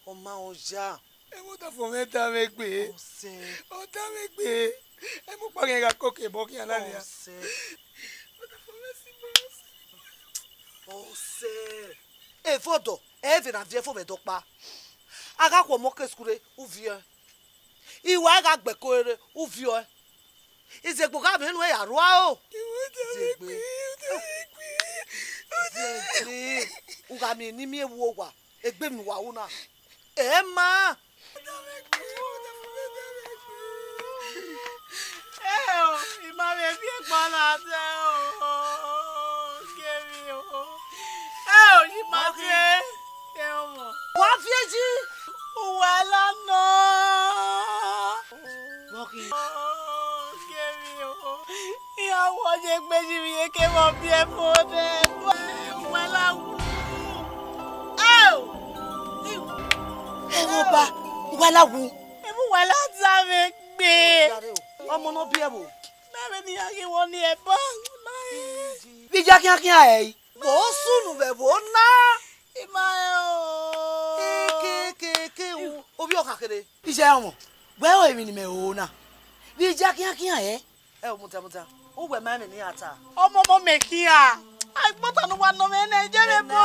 ọ ma rẹn oya. Ẹ, ọdafẹn mwẹ da mwẹ gbe. Ọsẹ. Ọ da mwẹ gbe. Ẹ, mu kpa khian gha koko ebọ khian na nia. Ọsẹ. Ọdafẹn mwẹ si ma, ọsẹ. Ọsẹ. Evọdọ, ẹ vbe na viẹ fo vbe ẹdọkpa. A gha khuọmọ ke skul re, u viẹ. I wa gha gbe ẹko rre, u viọ ẹe. Izegbe gha mwẹ enu ẹre ya rua o. Izegbe. Izegbe. U gha miẹn ne I miẹn vbe owa, egbe emwi ne uwa ru na. Ẹ ma. Ẹ o, I ma vbe viẹ egbe na zẹ o. Kevbe o. Ẹ o, I ma zẹ. Ẹ o. Wa viẹ yi. Uwa la nọ. Vbọ khin? Kevbe o. Iran wọ ye egbe yi vbe iyeke vbe ọ biẹ fo dẹ. Uwa la wu. Ẹ o. Ẹ mwẹ ọba, uwa la wu. Ẹ mwẹ uwa la zẹ mwẹ gbe. Ọmọ ne ọ biẹ vbo? Mẹ vbe ne iran ghi wọ ni ẹba. Vbe iye khian khian ẹre. Vbe ọ sunu vbe ẹvbo na? I ma rẹn o. Eke, eke, eke, u, ovbi ọkhan kherhe. Iye ọmọ, wẹ ọre emwi ne imẹ ro na. Vbe iye khian khian ẹre. Ẹ o, mudia, mudia. Uwẹ ma ẹmwẹ ne iran ta. Ọmọ ọmọ mẹ khian. Agbọta ne uwa nọ mwẹ nẹ, ẹ jẹ mwẹ bro.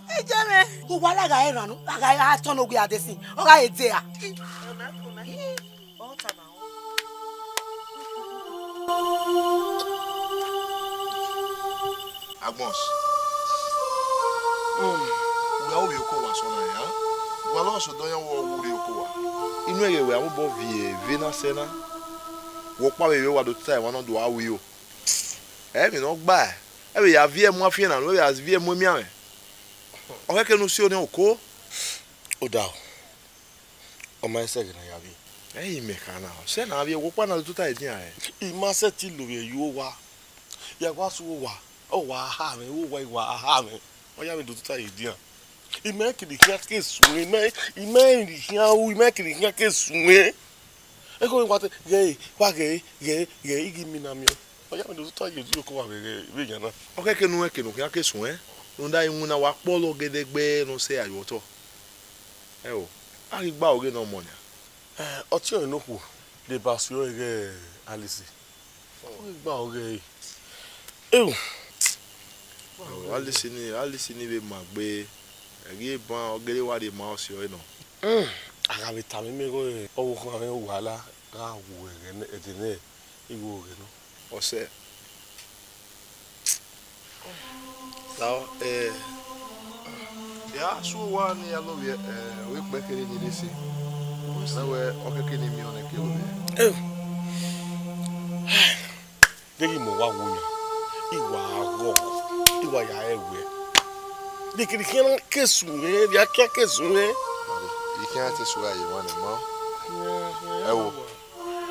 Ẹ jẹ mwẹ. Uwa la gha rran, a gha ra tọn ne ogie a de sin. Ọ gha re de a. Ọ ta na. Agbọn, wẹ a ovbi oko wa sẹ ọna ya? Wa lọ sẹ odọ yan wẹ ọ wu rre oko wa. Inu ẹghẹ wẹ a mobọ viẹ eve na sẹ na, wẹ ọkpa vbe vbe wa do ta emwa ne ọ do a ru iro. Ẹ vbe ne ọ gba, ẹ vbe ya viẹ mu afiẹn na, ẹ vbe ya viẹ mu emianmwẹ. Ọ khẹke ne u si orhiọn oko. Odaro, ọ ma i sẹ ẹghẹ ne a ya vbiẹ. Ẹ i mẹ kha na, ọ sẹ ne a vbiẹ, wẹ ọkpa na do tota edian ẹre. I ma sẹtin lovbiẹ ye uwa. Ya wa sẹ uwa, ọ wa ha mwẹ, uwa i wa ha mwẹ. Ọ ya mwẹ do tota edian. I ma kiri khian ke suẹn, I ma, I ma kiri khian ru, I ma kiri khian ke suẹn. Eko wa te, ghẹ, wa ghẹ, ghẹ, ghẹ, I ghi mina miẹn. Ọ ya mwẹ do tota ye oko wa vbe, vbe yan na. Ọ khẹke ne u rẹn eke ne u khian ke suẹn, rhunmwuda iwinna wa kpọlọ gẹdẹgbẹ ne ọ sẹ a ye otọ. Ẹ o, a ghi gba oghe ne ọmọ nian. Eh, ọtiọnrẹn ne okhuo deba suẹn ọre ighẹ Alice. Ọ ghi gba oghe ẹre. Eo. Alice ni, Alice ni vbe ma gbe, ẹ ghi ban ọ gele wa rhie ma ọse ọre nọ. Hmm, a gha vbe tama imẹ igho ọvbokhan mwẹ uwa la gha wu ẹghẹ nẹ, ẹdẹ nẹ igho ọghẹ nọ. Ọsẹ. Lahọ, eh, ya sẹ uwa ne ya lovbiẹ, eh, ọ vbe kpẹ kherhe ne I rre ẹse. Wẹ sẹ wẹ ọ khẹke ne I miẹn ọnii ke lovbiẹ. Eo. Deghẹ I mu owa wu yan, I wa ghọghọ, I wa ya rẹn wẹ, de kiri khian na ke sun mwẹ, vbe a khian ke sun mwẹ. I khian te sẹ uwa ye emwa ne ma. Ẹ wo,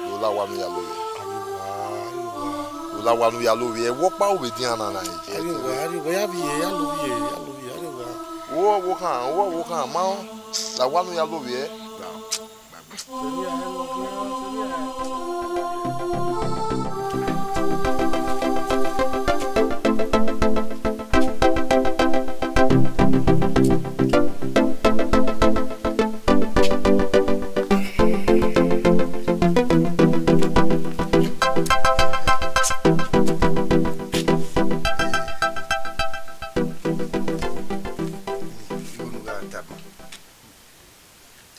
do la owa ne u ya lovbiẹ. Arriowa, arriowa. Do la owa ne u ya lovbiẹ, wẹ ọkpa u vbe dian na na ye. Arriowa, arriowa, ya vbiẹ, ya lovbiẹ, ya lovbiẹ, arriowa. Wẹ ọvbokhan, wẹ ọvbokhan, ma la owa ne u ya lovbiẹ.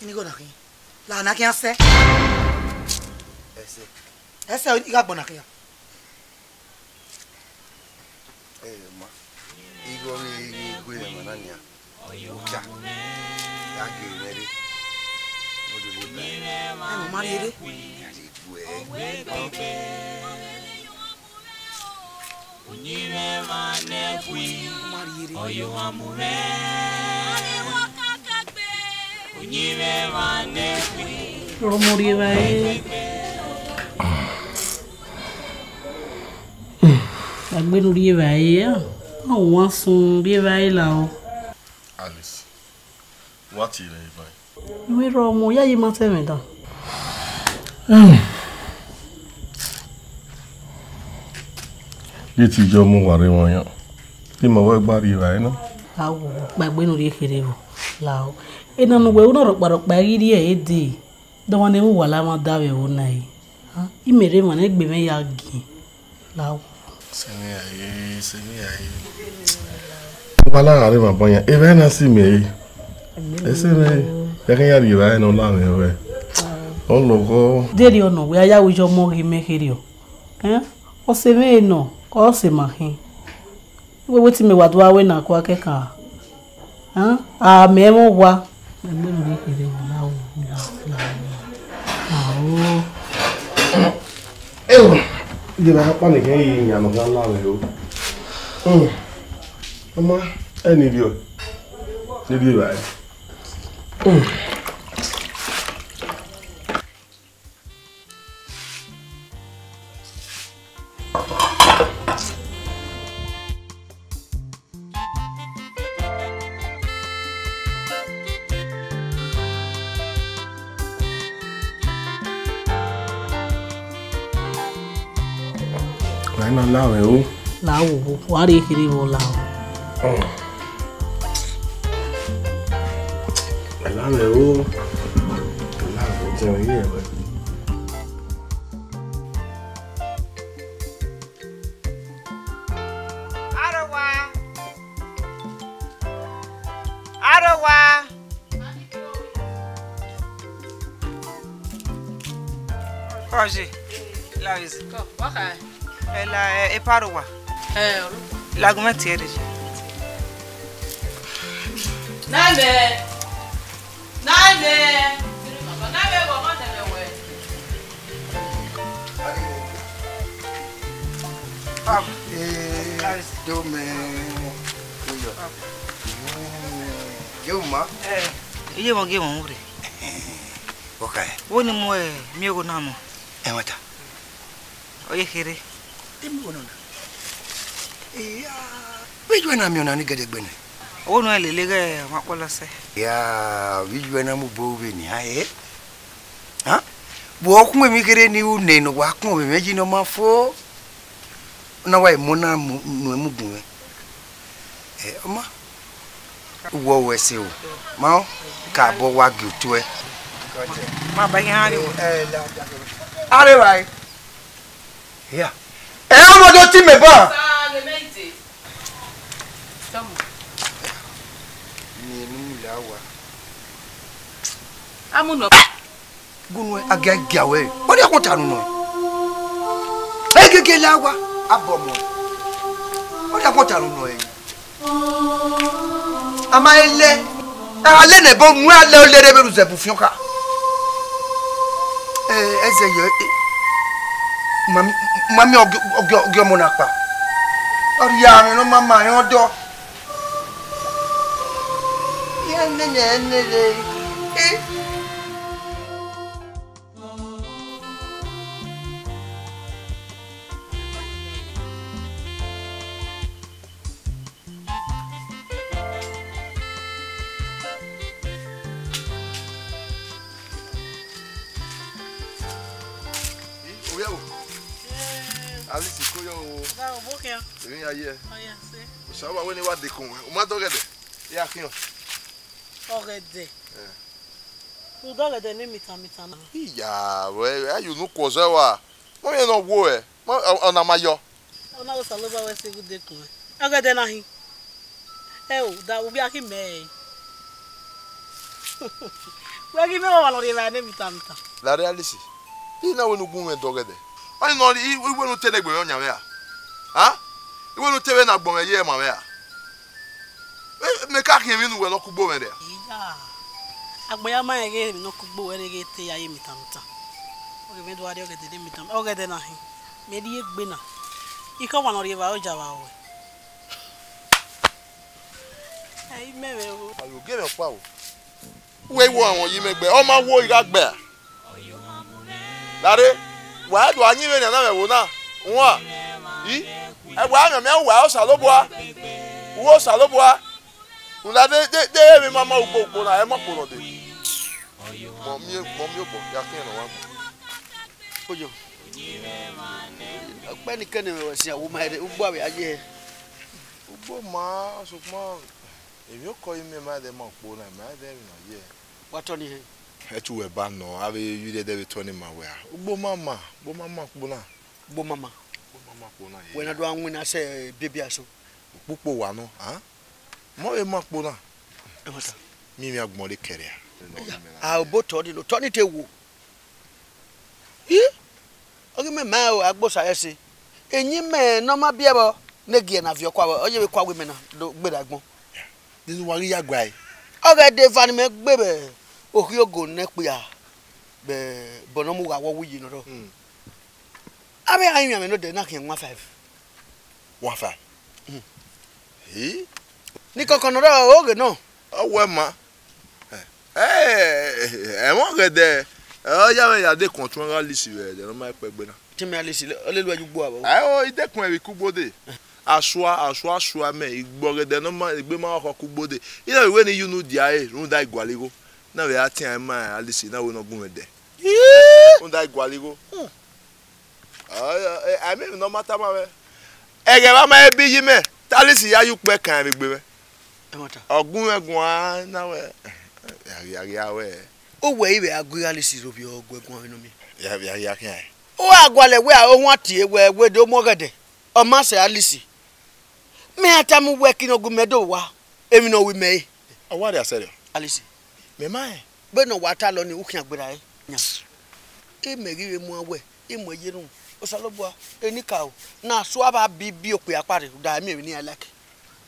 Ini gho na khin. La na khian sẹ. Ẹsẹ. Ẹsẹ, I gha gbọ na khian. Ẹ ma, igho ọghe igho egbe ẹmwẹ na nian, ocha, ya gele mwẹ rre, ọ do rre ba. Ẹ ma, ọ ma rhie rre. Ya rhie gu ẹre. Ọ ma rhie rre. Rọmọ rhie evbare. Agbenu rhie evbare, a wan sun rhie evbare la o. Alice, wa tie rẹ evbare. Iwẹ rrọọ mu, ya ye ma sẹ mwẹ dan. Ye te Iye ọmọ uwa rre emwa yan, te ima wẹ gba rhie evbare na. A wo, kpaegbe ne u rhie kherhe vbo, la o. Ena ne uwẹ ru na rhọkpa rhọkpa i ghi rhie ẹre dee, dọmwa ne emwa uwa la mwa da vbe ẹvbo na ẹre. Imẹ rre emwa ne egbe mwẹ ya giẹn. La wo. Sẹ emwi a ye, sẹ emwi a ye. Wa la gha rre emwa ban yan, evbare na si mẹ re. Ẹsẹ mwẹ re, ya khin ya rhie evbare ne ọ la mwẹ ruẹ. Ọ lọghọ. Deghẹ ọ nọ, wẹ a ya ru iye ọmọ ghe imẹ kherriọ. Ẹn? Ọ sẹ mwẹ nọ, ọ sẹ ma khin. Wẹ wẹ te imẹ wa do ru ẹre na kua kẹkan. Ẹn? A mẹ mwẹ owa. Ẹgbẹe mwẹ kherhe, la o, la o, la o. Ao. Ewo, iye na kpa ne kẹ yi yan nọ gha la mwẹ o. Hmm. Ọma, ẹ ni rriọ. Ni rriọ evbare. Hmm. Wa na la mwẹ o. La o, wa rhie kherhe vbe ọ la o. Ẹla mwẹ o. Ẹla mwẹ o, tẹ mwẹ ye ẹvbo. Arowa. Arowa. Kọje. La ezi. Kọ, wa kha. Ẹla, eh, epa Arowa. Eh, ọre. Lagun mwẹ tie ẹre. Nane. Nane. Nane, wa ma nẹmwẹ wẹ. Pap. Eh, do mẹ. Iyo. Yo ma. Eh, iye mọ gie mọ mu rre. Okay. Wo ni mu, eh, miẹn ogho na nọ. Ẹmwata. Ọ ye kherhe. Emi wo nọ na? Iya, vbe iye na miẹn ọna ni gẹdẹgbẹ nẹ? Ọ wẹ ne ọ lele ighẹ ọmwa kpọlọ sẹ. Iya, vbe iye na mu bo vbe nian, eh? Ha? Vbe ọ khun emwi kherhe ni ru ne ne wa khun vbe mwẹ yi ne ọ ma fo? Na wa mu na mu, nu mu gun mwẹ. Eh, ọma. Uwẹ wẹ ẹse o. Ma ọ, ka bọ wa gie otuẹ. Ma ba iran rre. Are vbare. Ya. Ẹ ọmọ do ti mẹ ba. Ni enu la wa. Amu nọ. Gunu a gia gia wẹ. Ọ dia kọnta unu nọ. Egege la wa. Abọ mọ. Ọ dia kọnta unu nọ. A ma he lẹ, a lẹ nẹ ẹbọ, mu a lẹ ọ lere vberriọ uzẹ bu fiọn kha. Ẹ, ẹzẹ yọ, ẹ, mami, mami, ọ gie, ọ gie, ọ gie ọmọ na kpa. Ọ rhie amwẹ ne ọ ma ma rẹn ọdọ. Iran nene ẹre nene. Ẹ. Ovbi ẹvbo. Alice, ko yo o. Ga obo khian. Emwi ya ye. Oya se. Osanobua wẹ ne I wa dekun, u ma dẹ ọghẹdẹ? Ya khian. Ọghẹdẹ. Eh. U dẹ ọghẹdẹ ne mitan mitan na. Iya, wẹ, ẹ, you look was ewa. Mọ yẹn ne ọ wo ẹ. Mọ, ọ, ọ na ma yọ. Ọ na Osanobua wẹ sẹ ghe u dekun ẹ. Ọghẹdẹ na hin. Ẹ o, da, u ghi a ghi mẹ ẹre. Wẹ ghi mẹ wa wa nọ rhie evbare ne mitan mitan. Lare Alice, I na wẹ ne u gu mwẹ dẹ ọghẹdẹ. Ọni nọ, I, I wẹ ne u te ne egbe mwẹ ọyan mwẹ ra? Ha? I wẹ ne u te vbe ne agbọn mwẹ ye ẹmwẹ mwẹ ra? Ẹ, mẹ ka khian emwi ne uwẹ ne ọ kugbo mwẹ rẹn. Iya. Agbọn ya ma rẹn ghe emwi ne ọ kugbo ruẹ rre ghe te ya ye mitan mitan. Ọ ghe mwẹ do gha rrie ọghẹdẹ ne mitan, ọghẹdẹ na hin. Mẹ rhie egbe na. I khọ wa nọ rhie evbare oja vbe ruẹ. Ẹ i mẹ mwẹ o. Aro gie mwẹ ọkpa o. Wẹ i wo amwẹ yi mẹ gbe, ọ ma wo I gha gbe a? Lare, wa do a yin vbene a na vbe ẹvbo na, wan, i, ẹ wa mianmian uwa Osanobua, uwa Osanobua, rhunmwuda de, de, de emwi ma ma ugbo ukpo na, ẹ ma kpo nọ dee. Mọ miẹn, mọ miẹn obọ, ya khian ne ọ wa gbọn. Oyo, ọkpẹn ni kẹne mwẹ wẹ siẹn, wo ma rre, ugbo avbe a ye hẹ. Ugbo ma, sokpan, emwi okọ imẹ ma dẹ ma ukpo na, ma dẹ emwi na ye. Wa tọ ni hẹ. Ẹ te uwẹ ba nọ, avbe vbi rre ẹdẹ vbe tọ ni ma wẹ a. Ugbo ma ma, ugbo ma ma ukpo na. Ugbo ma ma. Ugbo ma ma ukpo na ye. Wẹ na do a winna sẹ baby aso. Ukpukpo wa nọ, a? Mọ vbe ma ukpo na. Ẹ ma ta. Miẹn emwi agbọn re kẹrẹ a. A obọ otọ ni, otọ ni te wo. Ih, ọ ghi mẹ ma o, agbosa ẹse. Eyin mẹ ne ọ ma biẹ vbọ, ne gie na viọ kua vbọ, ọ yevbe kua wẹ mẹ na do gberra agbọn. Nene uwa ghi ya guae. Ọ ghẹ de eva ne imẹ gbe vbe okhi ogo ne okpia, vbe ẹbọ ne ọ mu gha wọ wu yi nọ rrọọ. Hmm. Avbe a rinmwian mwẹ nodẹ na khian one five. One five? Hmm. Hii. Ne kọkọ nọ rrọọ, oghe nọ. Ọ wẹ ma. Ẹ, ẹ, ẹmwẹ ọghẹdẹ, ẹ, ọ ya mwẹ ya dekun ọtuẹn gha Alice vbe ẹdẹ ne ọ ma kpẹ gbe na. Te mẹ Alice, ọ lele uẹ ye ugbo avbe. Ẹ, o, i dekun ẹvbo i ke ugbo dee. Asua, asua, asua mẹ, igbe ọghẹdẹ ne ọ ma, egbe ma khọ ke ugbo dee. Iran vbe wẹ ne I ye unu dia ẹre, rhunmwuda I gualọ igho. Na vbe a tian ma Alice, na wẹ ne ọ gu mwẹ dẹ. Ii! Rhunmwuda I gualọ igho. Hmm. Ọ, ẹ, ẹ, I mean, ne ọ ma tama mwẹ. Ẹghẹ vbe a ma ebi yi mẹ, te Alice ya ye ukpẹ kan vbe egbe mwẹ. Ẹmwata. Ọ gu mwẹ guan na wẹ, a ghi, a ghi a wẹ. Uwẹ i vbe a gu Alice ro vbe ọ gu ẹ guan vbe ne ọ miẹn. Ya, ya, ya khian. Ọ gha gualọ wẹ a, ohuan tie wẹ, wẹ do mu ọghẹdẹ. Ọ ma sẹ Alice. Mẹ a tama uwẹ ẹki ne ọ gu mẹ do wa, emwi ne ọ ru mẹ re. Ọ wa rhia sẹrriọ. Alice. Mẹ ma rẹn. Vbene ọ wa ta lọ ni, u khian gberra ẹre yan. Imẹ ghi vbe muan wẹ, I mu ẹre ye erhunmwu. Osanobua, enikaro, ne asua vbe bibi okpia kpa rre, rhunmwuda I miẹn emwi ne iran like.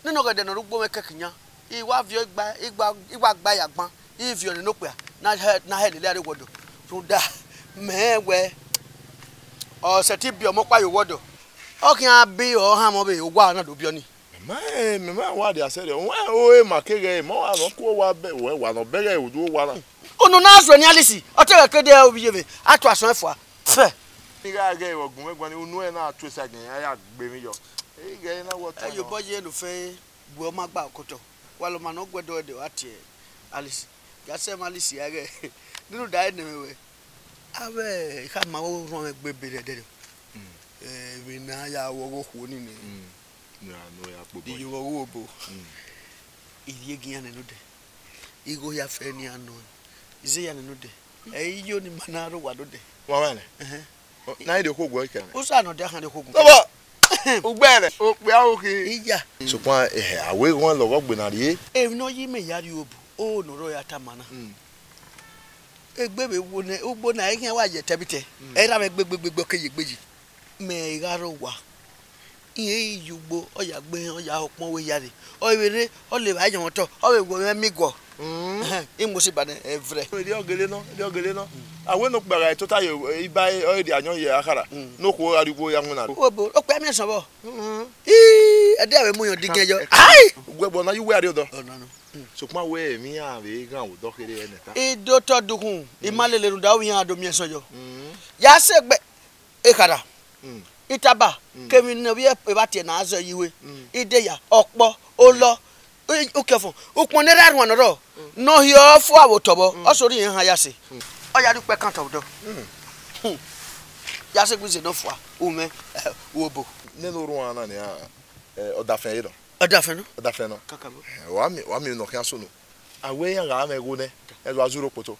Nene ọghẹdẹ ne ọ rre ugbo mwẹ kẹkan yan, I wa viọ igba, igba, I wa gba ya gban, I viọ nene okpia, ne a hẹ, ne a hẹ lele a rre wọdọ. Rhunmwuda mẹ rẹn wẹ, ọ sẹtin biẹ ọmọ ọkpa ye owọdọ. Ọ khian biẹ ọhanmwẹ vbe owa na do biẹ ọnii. Mẹ ma, mẹ ma wa dia sẹrriọ. Wẹ o, e ma keghe, ma wa nọ ku owa bẹ, wẹ wa nọ bẹghe udu owa na. Unu na zuẹ ni Alice, ọ te ghẹ ke de ovbi yevbe, a tua asọn ẹfua. Fẹ. I gha ghẹ vbe ọgumwẹguan ni, unu ẹre na tu esagiẹn, a ya gbe emwi yọ. I ghẹ na wọ ọtẹn. Ẹyobọ ye ne ofẹn, bu ọ ma gba okotọ. Wa lọ ma ne ọ guẹdẹ ọdẹ, wa tie Alice. Ya sẹ ma Alice ya ghẹ. Nene uda ẹre nẹ mwẹ wẹ. Avbe ikhama ọghe orhuọn mwẹ gbe ebe rre ẹdẹrriọ. Mm. Eh, vbe ne a ya ru ọghe okhuo ni nẹ. Mm. Ne a, ne ọ ya kpobọ. Iye vbe ọghe obo. Mm. I rhie gie iran nene odẹ. Igho hia fẹ ne iran nọ. Ize iran nene odẹ. Ẹ i yo ne ima na rre owa nodẹ. Wa mwẹ nẹ? Ẹhẹn. Na i rhie okhuo guẹ kẹ nẹ? U sa nọ dia khan rhie okhuo gu. Tọbọ! Ugbẹrẹ, okpia okhi. Iya. Sokpan, eh, a wẹ ghọn lọghọ gbe na rrie. Emwi ne ọ yi mẹ ya rrie obo, o ne ọ rrọọ ya tama na. Mm. Egbe vbe wo nẹ, ugbo na, I khian wa ye ẹtẹbitẹ. Mm. Ẹ ra mwẹ gbegbegbe, ọ ke ye egbe yi. Mẹ i gha rre owa. Irẹn i ye ugbo, ọ ya gbe ehẹn, ọ ya ho ọkpọn wẹ hia rre. Ọ vbe rre, ọ levba yọnmwẹ otọ, ọ vbe wẹ mwẹ miẹn iguọ. Mm. Ẹhẹn, I mu osiba nẹ, ẹ vrẹ. Erriọ gele nọ, erriọ gele nọ. Mm. A wẹ ne okpia gha tota ye, iba ọre dia ayọn ye akhara. Mm. Ne okhuo gha rrie ugbo ya winna rre. Obo, okpia miẹn sọn vbọ. Mm. Ii, ẹdẹ vbe mu yọn digiẹn yọ. Ai! Ugbẹgbẹ na ye uwẹ a rrie odọ. Ọ nọ nọ. Mm. Sokpan wẹ emwi iran vbe ghan vbe odọ kherhe ẹnẹ ta. I do tọ dukhun, I ma lele rhunmwuda ovbi iran do miẹn sọn yọ. Mm. Ya sẹ egbe ekhara, mm, itaba, mm, kevbe ne ovbi evbatiẹ na zẹ ye iwe, mm, ideya, ọkpọ, olọ, i-, ukiọfọn, ukpọn ne erha erhuan nọ rrọọ, mm, ne ọ hiẹ ọfua vbe otọ vbọ, mm, ọ sẹ orhiọn ehan ya sẹ. Mm. Ọ ya rhie ukpẹ kan otọ vbe odọ. Mm. Hmm. Ya sẹ egbe ize ne ọ fua, umwẹ, eh, uobo. Nene orhuan na nia, eh, ọdafẹn re nọ. Ọdafẹn nọ. Ọdafẹn nọ. Kakabọ. Eh, wa miẹn, wa miẹn ne ọ khian sunu. A wẹ iran gha mwẹ igho nẹ, ẹ do a zurho kpoto.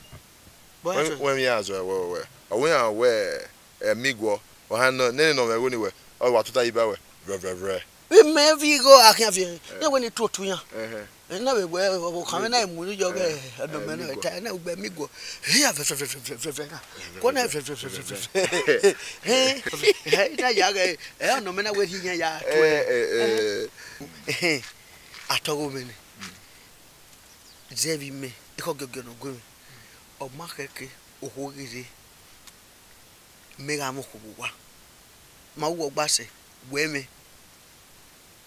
Bọ ya sẹ. Wẹ, wẹ, wẹ iran zẹ, wẹ, wẹ, wẹ. Ọ wẹ iran wẹ, ẹ, miẹn iguọ, ọ han nọ, nene nọ mwẹ igho ni wẹ, ọ wa tota iba wẹ, vrẹ, vrẹ, vrẹ. Vbe imẹ vbe igho a khian viẹ, eh, ne wẹ ne I tuotu iran. Ẹhẹn. Eh, na vbe wẹ, ọ, ọ, ọkhan mwẹ na, eh, mu unu yọ ghẹ, eh, ọnọ mẹ na, miẹn iguọ. Ta na ugbẹ miẹn iguọ. Hia, vrẹ, vrẹ, vrẹ. Kọ na, vrẹ, vrẹ, vrẹ. Eh, eh, na ya ghẹ, eh, ọnọ mẹ na wẹ rhie iran ya tuẹ. Eh, eh, eh. Eh, eh. Atọghọ mwẹ nẹ. Mm. Zẹ vbe imẹ, ekhọe giọgiọ ne ọ gu mwẹ, ọ ma khẹke, okhuo ghi rre, mẹ gha mwẹ okhuo vbe owa. Ma uwẹ ọgba sẹ, wẹ mwẹ.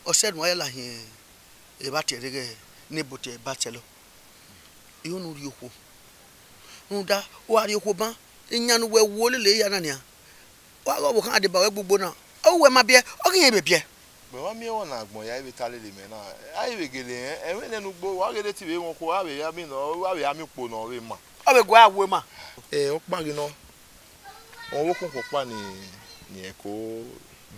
Ọ sẹ ne uwa ya la hin evbatiẹ rre ghẹ ne ebo tie ba tẹlọ. I ho ne u rhie okhuo. Rhunmwuda, u gha rhie okhuo ban, iyan ne uwẹ wo lele ya na nian. Wa ghe ọvbokhan deba ruẹ gbe ugbo na, ọ ru uwẹ ma biẹ, ọ ghi rẹn vbe biẹ. Mẹ wa miẹn ẹmwẹ ne agbọn ya vbe ta lele mẹ na, a i vbe gele rẹn, ẹmwẹ nene ugbo, wa ghe rre te I vbe mwẹ okhuo, a vbe ya miẹn nọ, a vbe ya miẹn ukpo nọ vbe ma. Ọ vbe guẹ a wu ma. Ẹ, ọkpa ghi nọ, ọvbokhan ọkpa ni, ni ẹko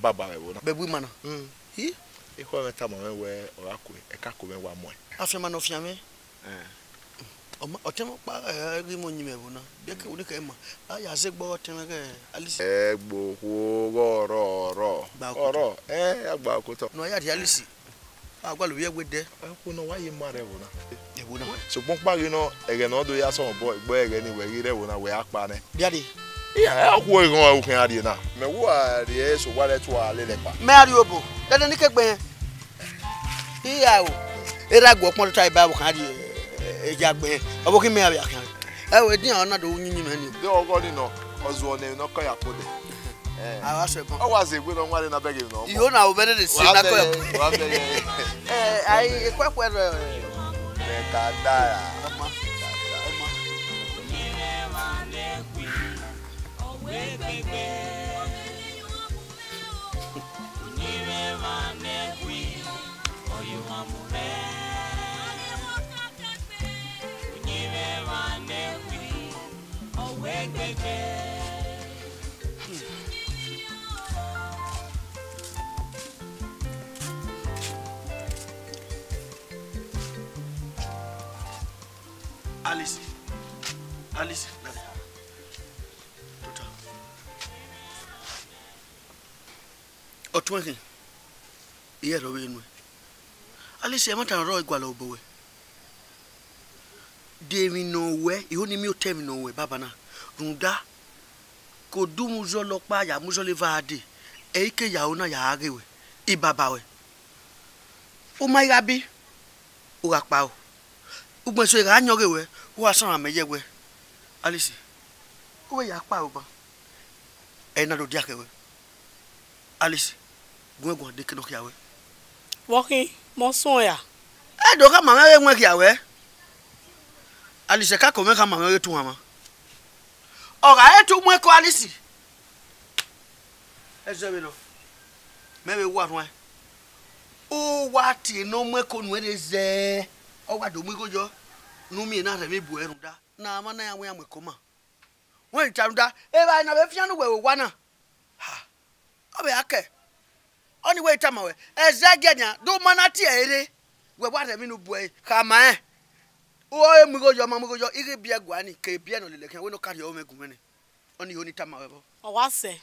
baba vbe ẹvbo na. Vbe ẹvbo ima na? Mm. Hi? Ekhọe mwẹ tama mwẹ wẹẹ, ọ gha kue, ẹkako mwẹ wa muẹn. Afianma ne ọ fian mwẹ. Eh. Ọ ma, ọtẹn mwẹ ọkpa, eh, ghi mu oyin mwẹ ẹvbo na. Biẹ ke wẹ ne I khẹ ma, a ya zẹ egbe ọtẹn mwẹ ghẹ Alice. Ẹgbe okhuo ghọ rọ, rọ. Gba okotọ. Ọ rọ, eh, a gba okotọ. Ne ọ ya rhie Alice, a gualọ ovbi ẹvbo dẹ. Ẹkpo ne ọ wa ye ma rre ẹvbo na. Ẹvbo na. Sokpan ọkpa ghi nọ, ẹghẹ ne ọ do ya sẹ obọ, egbe ẹghẹ ni wẹ ghi rre ẹvbo na, wẹ a kpa nẹ. Biẹ dee. Iya, ẹ, ọ khu ẹghọn ẹ u khian rrie na. Mẹ wa rrie eso wa rẹ tua lele ẹkpa. Mẹ a rrie obo, dẹdẹ ne I ke gbe hẹn. Iya o, erha gu ọkpọn tota eba vbe khan rrie, e, e ya gbe hẹn. Ọ vbe khin mẹ a vbe a khian. Ẹ o, edian ọ na do ru yinyin mwẹ ni o. De ọghọ ni nọ, ọ zuọ ne emwi ne ọ kọ ya kpo dẹ. Ẹ. A wa sẹ bọ. Ọ wa zẹ egbe ne ọ wanre na bẹghe emwi ne ọ mọ. Iyo na o vbe rere si na kọ ya. Wa bẹghe, wa bẹghe. Ẹ, ai, ekuẹkuẹ rẹ. Mẹ ka da ra. Ọma. Ọma. Alice, Alice, lale. Tota. Ọtuẹn khin, I i rhie ọvbehe nuẹn. Alice, ẹmwata ne ọ rrọọ, I gualọ obọ ruẹ. De emwi ne ọ ruẹ, I ho ne I miẹn otọ emwi ne ọ ruẹ banbanna, rhunmwuda ke odunmwuzọla ọkpa ya mu uzọla eva dee, ẹ i ke ya aro na ya ghe ruẹ, I baba ruẹ. U ma gha bi, u gha kpao. Ugbẹn eso gha yọn ghe ruẹ, u gha sẹ ọmwa mẹ ye ẹwẹ. Alice, u vbe ya kpao ban, ẹ i na do dia khẹ ruẹ. Alice, guan guan de eke ne ọ khia ruẹ. Vbọ khin, mẹ ọ suẹn ra? Ẹ do khama mwẹ ghe wẹ khian ruẹ. Alice, ka ko mwẹ khama mwẹ ghe tuan mwa. Ọ gha re te u mu ẹko Alice. Ẹzọ vbe nọ, mẹ vbe wa rhuan. U wa tie ne ọ mu ẹko nuẹn rre zẹ, ọ wa do mu igho yọ, ne u miẹn na rhẹ emwi bu ẹre rhunmwuda ne a mwa na ya wẹ iran mu ẹko ma. Wẹ ta rhunmwuda, evbare ne a vbe fian ne uwẹ vbe owa na. Ha, ọ vbe a kẹ. Ọni wẹ I tama ruẹ, ẹzẹgiẹ nian, do ma na tie ẹre rre, wẹ wa rhẹ emwi ne u bu ẹre khama rẹn. U ọre mu igho yọ, ọ ma mu igho yọ, I ghi biẹ guan ni, ke biẹ ne ọ lele khian, wẹ ne ọ ka rhie ọmwẹ gu mwẹ nẹ. Ọni ho ne I tama ruẹ vbọ. Ọ wa sẹ.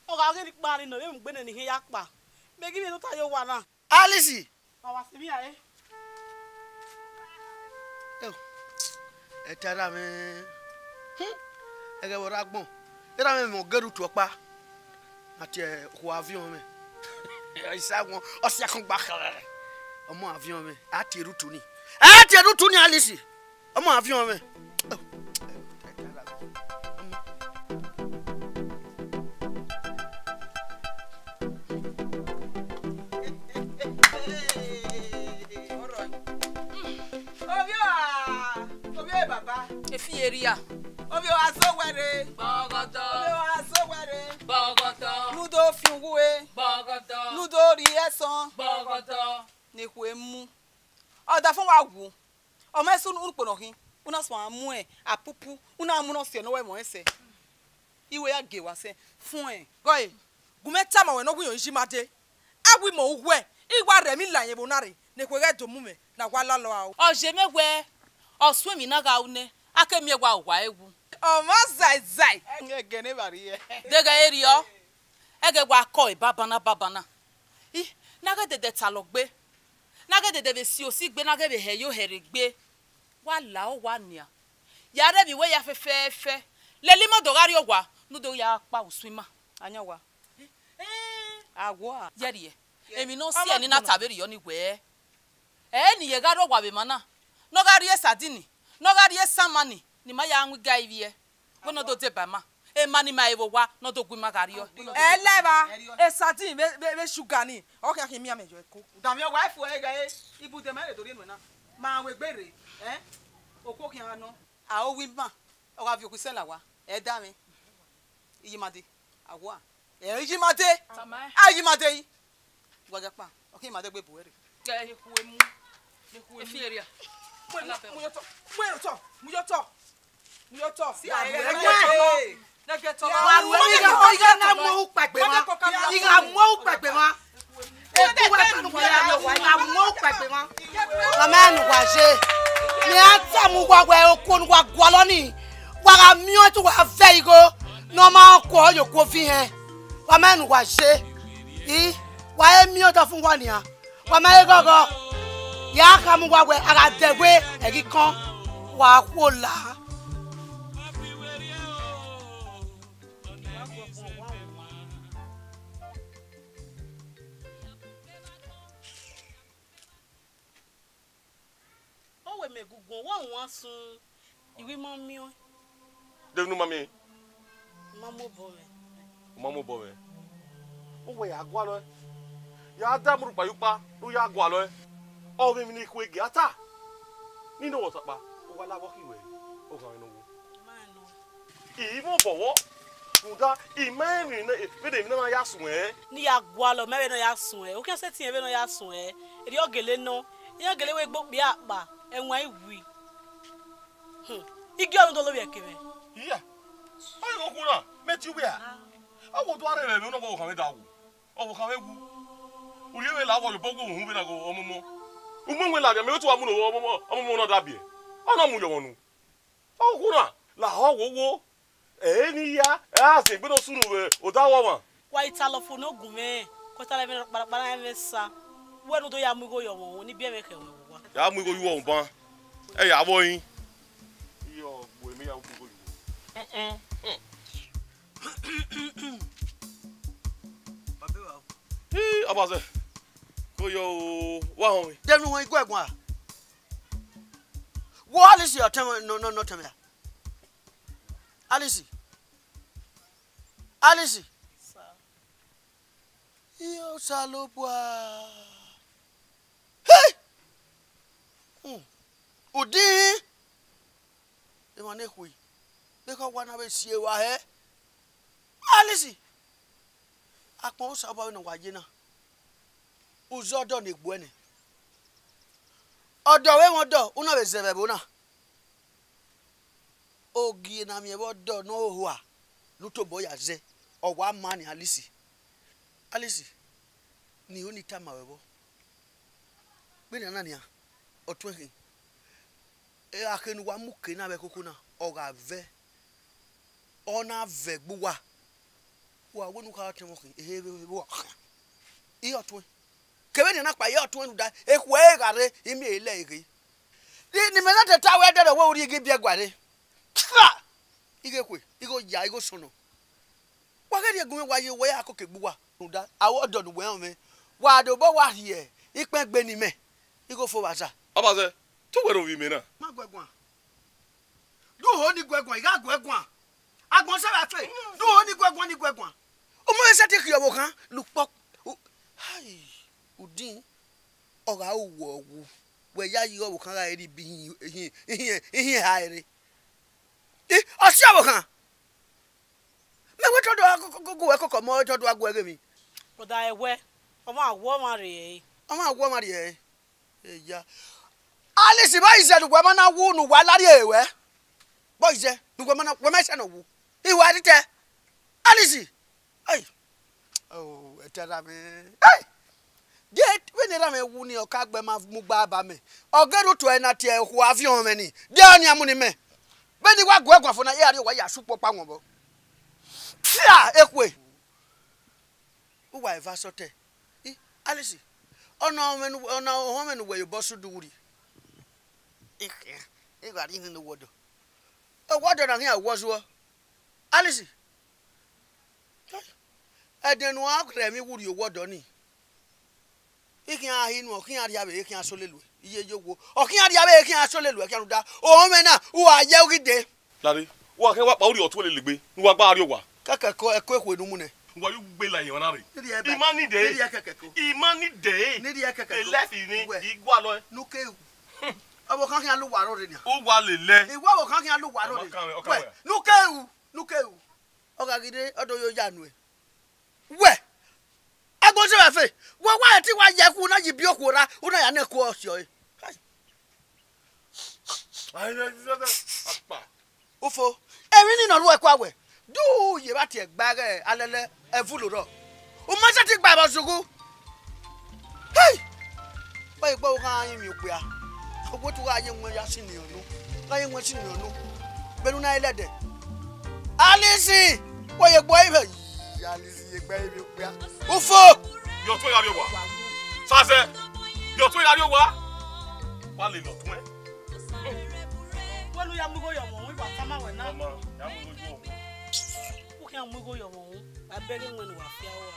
Ọ gha ghe ne I kpa ni nọ, vbe mu gbe nẹ ne I khian ya kpa. Mẹ ghi vbe tota ye owa na. Alice! Ọ wa sẹ emwi ra re. Eo, ẹ ta ra mwẹ. Hmm. Ẹghẹ vbe ọ rre agbọn. Erha mwẹ mẹ ọ ghe rutu ọkpa. A tie okhuo aviọn mwẹ. Isa wọn, ọ siakọn gba khẹrẹ. Ọmọ aviọn mwẹ. A tie rutu ni. A tie rutu ni Alice. Ọmọ aviọn mwẹ. Ovbi ọre, ovbi ọre baba. Efi ye rria. Ovbi ọre a zẹ owẹ rre. Bọgọdọ. Ovbi ọre a zẹ owẹ rre. Bọgọdọ. Ne u do fian uwu re. Bọgọdọ. Ne u do rhie ẹsọn. Bọgọdọ. Ne ekhue mu. Ọdafẹn wa wu. Ọ ma sẹ unu kpo nọ khin, u na suẹn mu apupu, u na mu ne ọ siẹ ne ọ wẹ mẹ ọnrẹn sẹ. I wẹ ya gie wa sẹ, fuẹn. Gọe, gu mẹ tama ruẹ ne ọ gu yọ iji ma dee. A gu mẹ uwẹ, I wa rhie emwi la ẹvbo na rre, ne ekhue ghẹ do mu mwẹ, ne a wa lalọ aro. Ọ ye mẹ wẹ, ọ suẹn emwi na gha ru nẹ, a ke miẹn wa owa ẹwu. Ọmọ zaizai. Ẹgẹ ne evba rhie. Deghẹ erriọ, ẹghẹ wa kọe banbanna banbanna. I, ne a ghẹ dẹdẹ talọ gbe, ne a ghẹ dẹdẹ vbe si osi gbe, ne a ghẹ vbe hẹ yo hẹ rre gbe. Wa la owa nian. Ya rre emwi wẹ ya fẹfẹfẹ. Lele imọdo gha rrie owa, ne u do ya kpa usun ima. Ayọn wa. Awa. Yẹrriẹ, emwi ne ọ si ẹre ni na ta vberriọ ni wẹẹ, ẹ ne irẹn gha rre owa vbe emwa na, ne ọ gha rrie sadini, ne ọ gha rrie sama ni, ne ima ya wan iga ivbiẹ, wẹ ne ọ do deba ima, emwa ni ma re vbe owa, ne ọ do gu ima gha rriọ. Ẹlẹvba, sadini vbe, vbe, vbe sugar ni, ọ khian khian imian mẹ yọ ẹko. Danmwẹ owa ẹfuẹ ẹghẹ ibude ma rhe do rhie nuẹn na, ma wẹ egbe rre, ẹ, okhuo khian gha nọ. A ro wẹ ima, ọ gha viọ okhuo isẹn la owa, ẹ danmwẹ, iyimade, awa, ẹ iyimade, a iyimade yi. Wa gha kpa, ọ khian ima dẹgbe bu ẹre. Gẹ ne khu emu, ne khu emu. Efi eria. Mu, mu, mu yọ tọ, mu yọ tọ, mu yọ tọ, mu yọ tọ. Si a, ẹ, ẹ, ẹ, ẹ, nẹgẹ tọ. Wa ru ẹmwẹ ighe, ighe na mu ukpẹgbe mwa. Ighe mu ukpẹgbe mwa. Eku wa tanu wẹ ya ro wa, ighe mu ukpẹgbe mwa. Mama nu wa je. Mi a ta mu wa wẹ okuo ne wa gualọ ni. Wa gha miẹn ọtẹn wa vẹ igho ne ọ ma kuọ ye okuo vi hẹn. Wa ma nu wa je. I, wa e miẹn ọdafẹn uwa nian. Wa ma e ghọghọ. Ya khama uwa wẹ a gha dẹ wẹ ẹghikọn, wa khuo la. Mẹ guguọ, wa wan sun, I wi ma miẹn ọẹn. De emwi ne u ma miẹn? Ma mu obọ mwẹ. U ma mu obọ mwẹ. Uwẹ ya gualọ ẹe. Ya da mu rhukpa ye ukpa, ne u ya gualọ ẹe. Ọ vbe emwi ne I khue gie a ta. Ne I nọ wẹ ọtakpa, u wa la vbe ọ khin wẹ, oghanmwẹ ne ọ wu. Ma nọ. I mwẹ obọ vbọ, rhunmwuda I ma rẹn emwi ne, vbene emwi na na ya suẹn. Ne I ya gualọ, mẹ vbene ọ ya suẹn. U khian sẹtin vbene ọ ya suẹn. Erriọ gele nọ, iran gele wẹ egbe okpia akpa, ẹwaẹn I wi. Hmm. I gie ọre do lovbiẹ ke mwẹ. Iya. Ọ ghi gho khu na, mẹ tie uwẹ a. Ọ wo do rre ẹmwẹ ne ọ vbe ọvbokhan mwẹ da wu. Ọvbokhan mwẹ wu. U rhie mwẹ la vbe obọ wu uhunmwu vbe na ghe ọmọmọ. U mu wẹ la vbe mẹ, u tu a mu ne ọmọmọ, ọmọmọ na da biẹ. Ọ na mu yọ ọmọ nu. Ọ ghu na, lahọ wo wo. Ẹ ne I ya, ẹ a zẹ egbe ne ọ sunu vbe odaro ọmwa. Wa i talọ fo ne ọ gun mwẹ, kọtalọ ẹmwẹ kparakpara ẹmwẹ sa. Wẹ ne u do ya mu igho ye ọmọ, ne I biẹ mwẹ khẹ wẹ owa. Ya mu igho ye uwẹ ban. Ẹ ya vbọ yin. Iyọ, gbe mẹ ya mu igho ye uwẹ. Ii, Ọbazẹ, ko yo, wa họn mwẹ. Dẹmwẹ wọn iguẹ guan. Wo Alice ọtẹn mwẹ nọ, nọ, nọ ọtẹn mwẹ a. Alice. Alice. Sir. Iyo Osanobua. Hey! Hmm. Udin. Emwa ne ekhue. Bekọ wa na vbe si evba hẹ. Alice. Akpọn Osanobua vbene wa ye na. Uzẹ ọdọ ne egbuẹ nẹ. Ọdọ vbe mwẹ ọdọ, u na vbe zẹ vbe ẹvbo na. Ogie ne a miẹn vbe ọdọ ne ọ hohua ne u tobọ ya zẹ, ọ wa ma nian Alice. Alice, ne I ho ne I tama ruẹ vbọ. Vbene a na nian, ọ tuẹn khin. Akhe ne uwa mu ke na vbe ẹkhokho na, ọ gha vẹ, ọ na vẹ gbe uwa. Wa wẹ ne u kha tẹn mwẹ khin, ehe vbe vbe uwa khian. I ọtuẹn. Kevbe nian na kpa, I ọtuẹn rhunmwuda, ekhue gha rre, I miẹn ehe lẹ eghe. Ni, ni mẹ na te ta wẹ dẹdẹ wẹ u rhie ighi biẹ guare. Tra! Ighe khue, igho ya, igho sọnnọ. Wa ghẹ rhie gun mwẹ, wa ye, wa ya koko egbe uwa. Rhunmwuda, a wẹ ọdọ ne uwẹ rọnmwẹ, wa dobọ wa rhie ikpẹn gbe ne imẹ, igho fo vbe aza. Ọbazẹ, te uwẹ rhie ovbi mẹ na? Ma guẹ guan. Do ho ni guẹ guan, I gha guẹ guan. Agbọn sẹ vbe fe, do ho ni guẹ guan, ni guẹ guan. U ma sẹtin khian ọvbokhan, lukpọ. U, hai, udin, ọ gha ru wẹ ọwu, wẹ ya yi ọvbokhan gha rhie ibi ihin, ihin, ihin, ihin eha ẹre. I, ọ si ọvbokhan. Mẹ wẹ te ọ do gha gu, gu, gu wẹ koko ọmọ, te ọ do gha gu ẹghẹ emwi. Rhunmwuda ẹwẹ, ọmwa wu ọmwa rre ẹre. Ọmwa wu ọmwa rre ẹre. Eya. Alice, vbọ izẹ ne uwẹ ma na wu ne uwa la rrie ruẹ? Vbọ izẹ ne uwẹ ma na, wẹ ma sẹ ne ọ wu? I wa rhie tẹ. Alice. Ai. Oh, ẹtẹ ra mwẹ. Ai. De vbene erha mwẹ wu ni, ọ ka gbe ma mu gba ba mẹ. Ọ ghe rre otọ ẹre na tie okhuo aviọn mwẹ ni. De ọni a mu ni mẹ. Vbene I wa guẹ guan fo na, iran rhie owa ya sẹ ukpọkpa wọn vbọ. Fia ekhue. Uwa eva sọtẹ. I, Alice, ọna ọmwẹ ne uwẹ, ọna ọhọn mwẹ ne uwẹ ye obọ sẹ udu rri. I khian, I gha rhie ihẹn ne owọdọ. Owọdọ na khian wọ zuọ. Alice, ẹdẹ ne uwa rhie emwi wurri owọdọ ni, I khian hi nu, ọ khian rhie avbe, e khian sole luẹ, iye ye owo. Ọ khian rhie avbe, e khian sole luẹ, khian rhunmwuda ọhọn mwẹ na, uwa ye ughide. Lare, wa khian wa kpa urhi ọtuẹn lele egbe, ne uwa gba rrie owa. Kẹkẹ ko, ẹko ekhue ne u mu nẹ. Wa yu gbe la emwa na rre. Niri ẹba. I ma need e. Niri ẹkẹkẹ ko. I ma need e. Niri ẹkẹkẹ ko. E life ni, uwẹ, I gualọ ẹn. Ne u ke ru. Ọvbokhan khian lu uwa rore nian. Uwa lele. Iwẹ ọvbokhan khian lu uwa rore. Ọmọ kan, ọkan wẹ, wẹ. Ne u ke ru, ne u ke ru. Ọ gha ghi rre, ọ do yo ya nuẹ. Wẹ, agbọn sẹ vbe fe, wẹ wa ẹtin wa ya ẹkhu na yi biẹ okhuo ra, u na ya nẹ ẹko ọsiọre. Hai. Ai, ai, ai, ai, akpa. Ufo, emwi ni nọ ru ẹko awẹ, du ye vba tie gba ẹghẹ alẹlẹ ẹvulo rọ. U ma sẹtin gba vbe ọzughu. Hey! Ọ ye gbe gha rinmwian okpia. Owotu gha ye wẹn ya sin nian unu. Gha ye wẹn sin nian unu. Vbene u na re lẹdẹ. Alice! Wẹ ye gbe ẹre ivẹ. Alice ye gbe ẹre ivẹ okpia. Ufo! Yọ tuẹ gha rrie owa. Sasẹ! Yọ tuẹ gha rrie owa. Wa lele ọtuẹn. Wẹ ne u ya mu igho ye ọmọ, wa tama wẹ na. Ọmọ, ya mu igho ye ọmọ. U khian mu igho ye ọmọ, wa bẹghe wẹ ne uwa fia ua.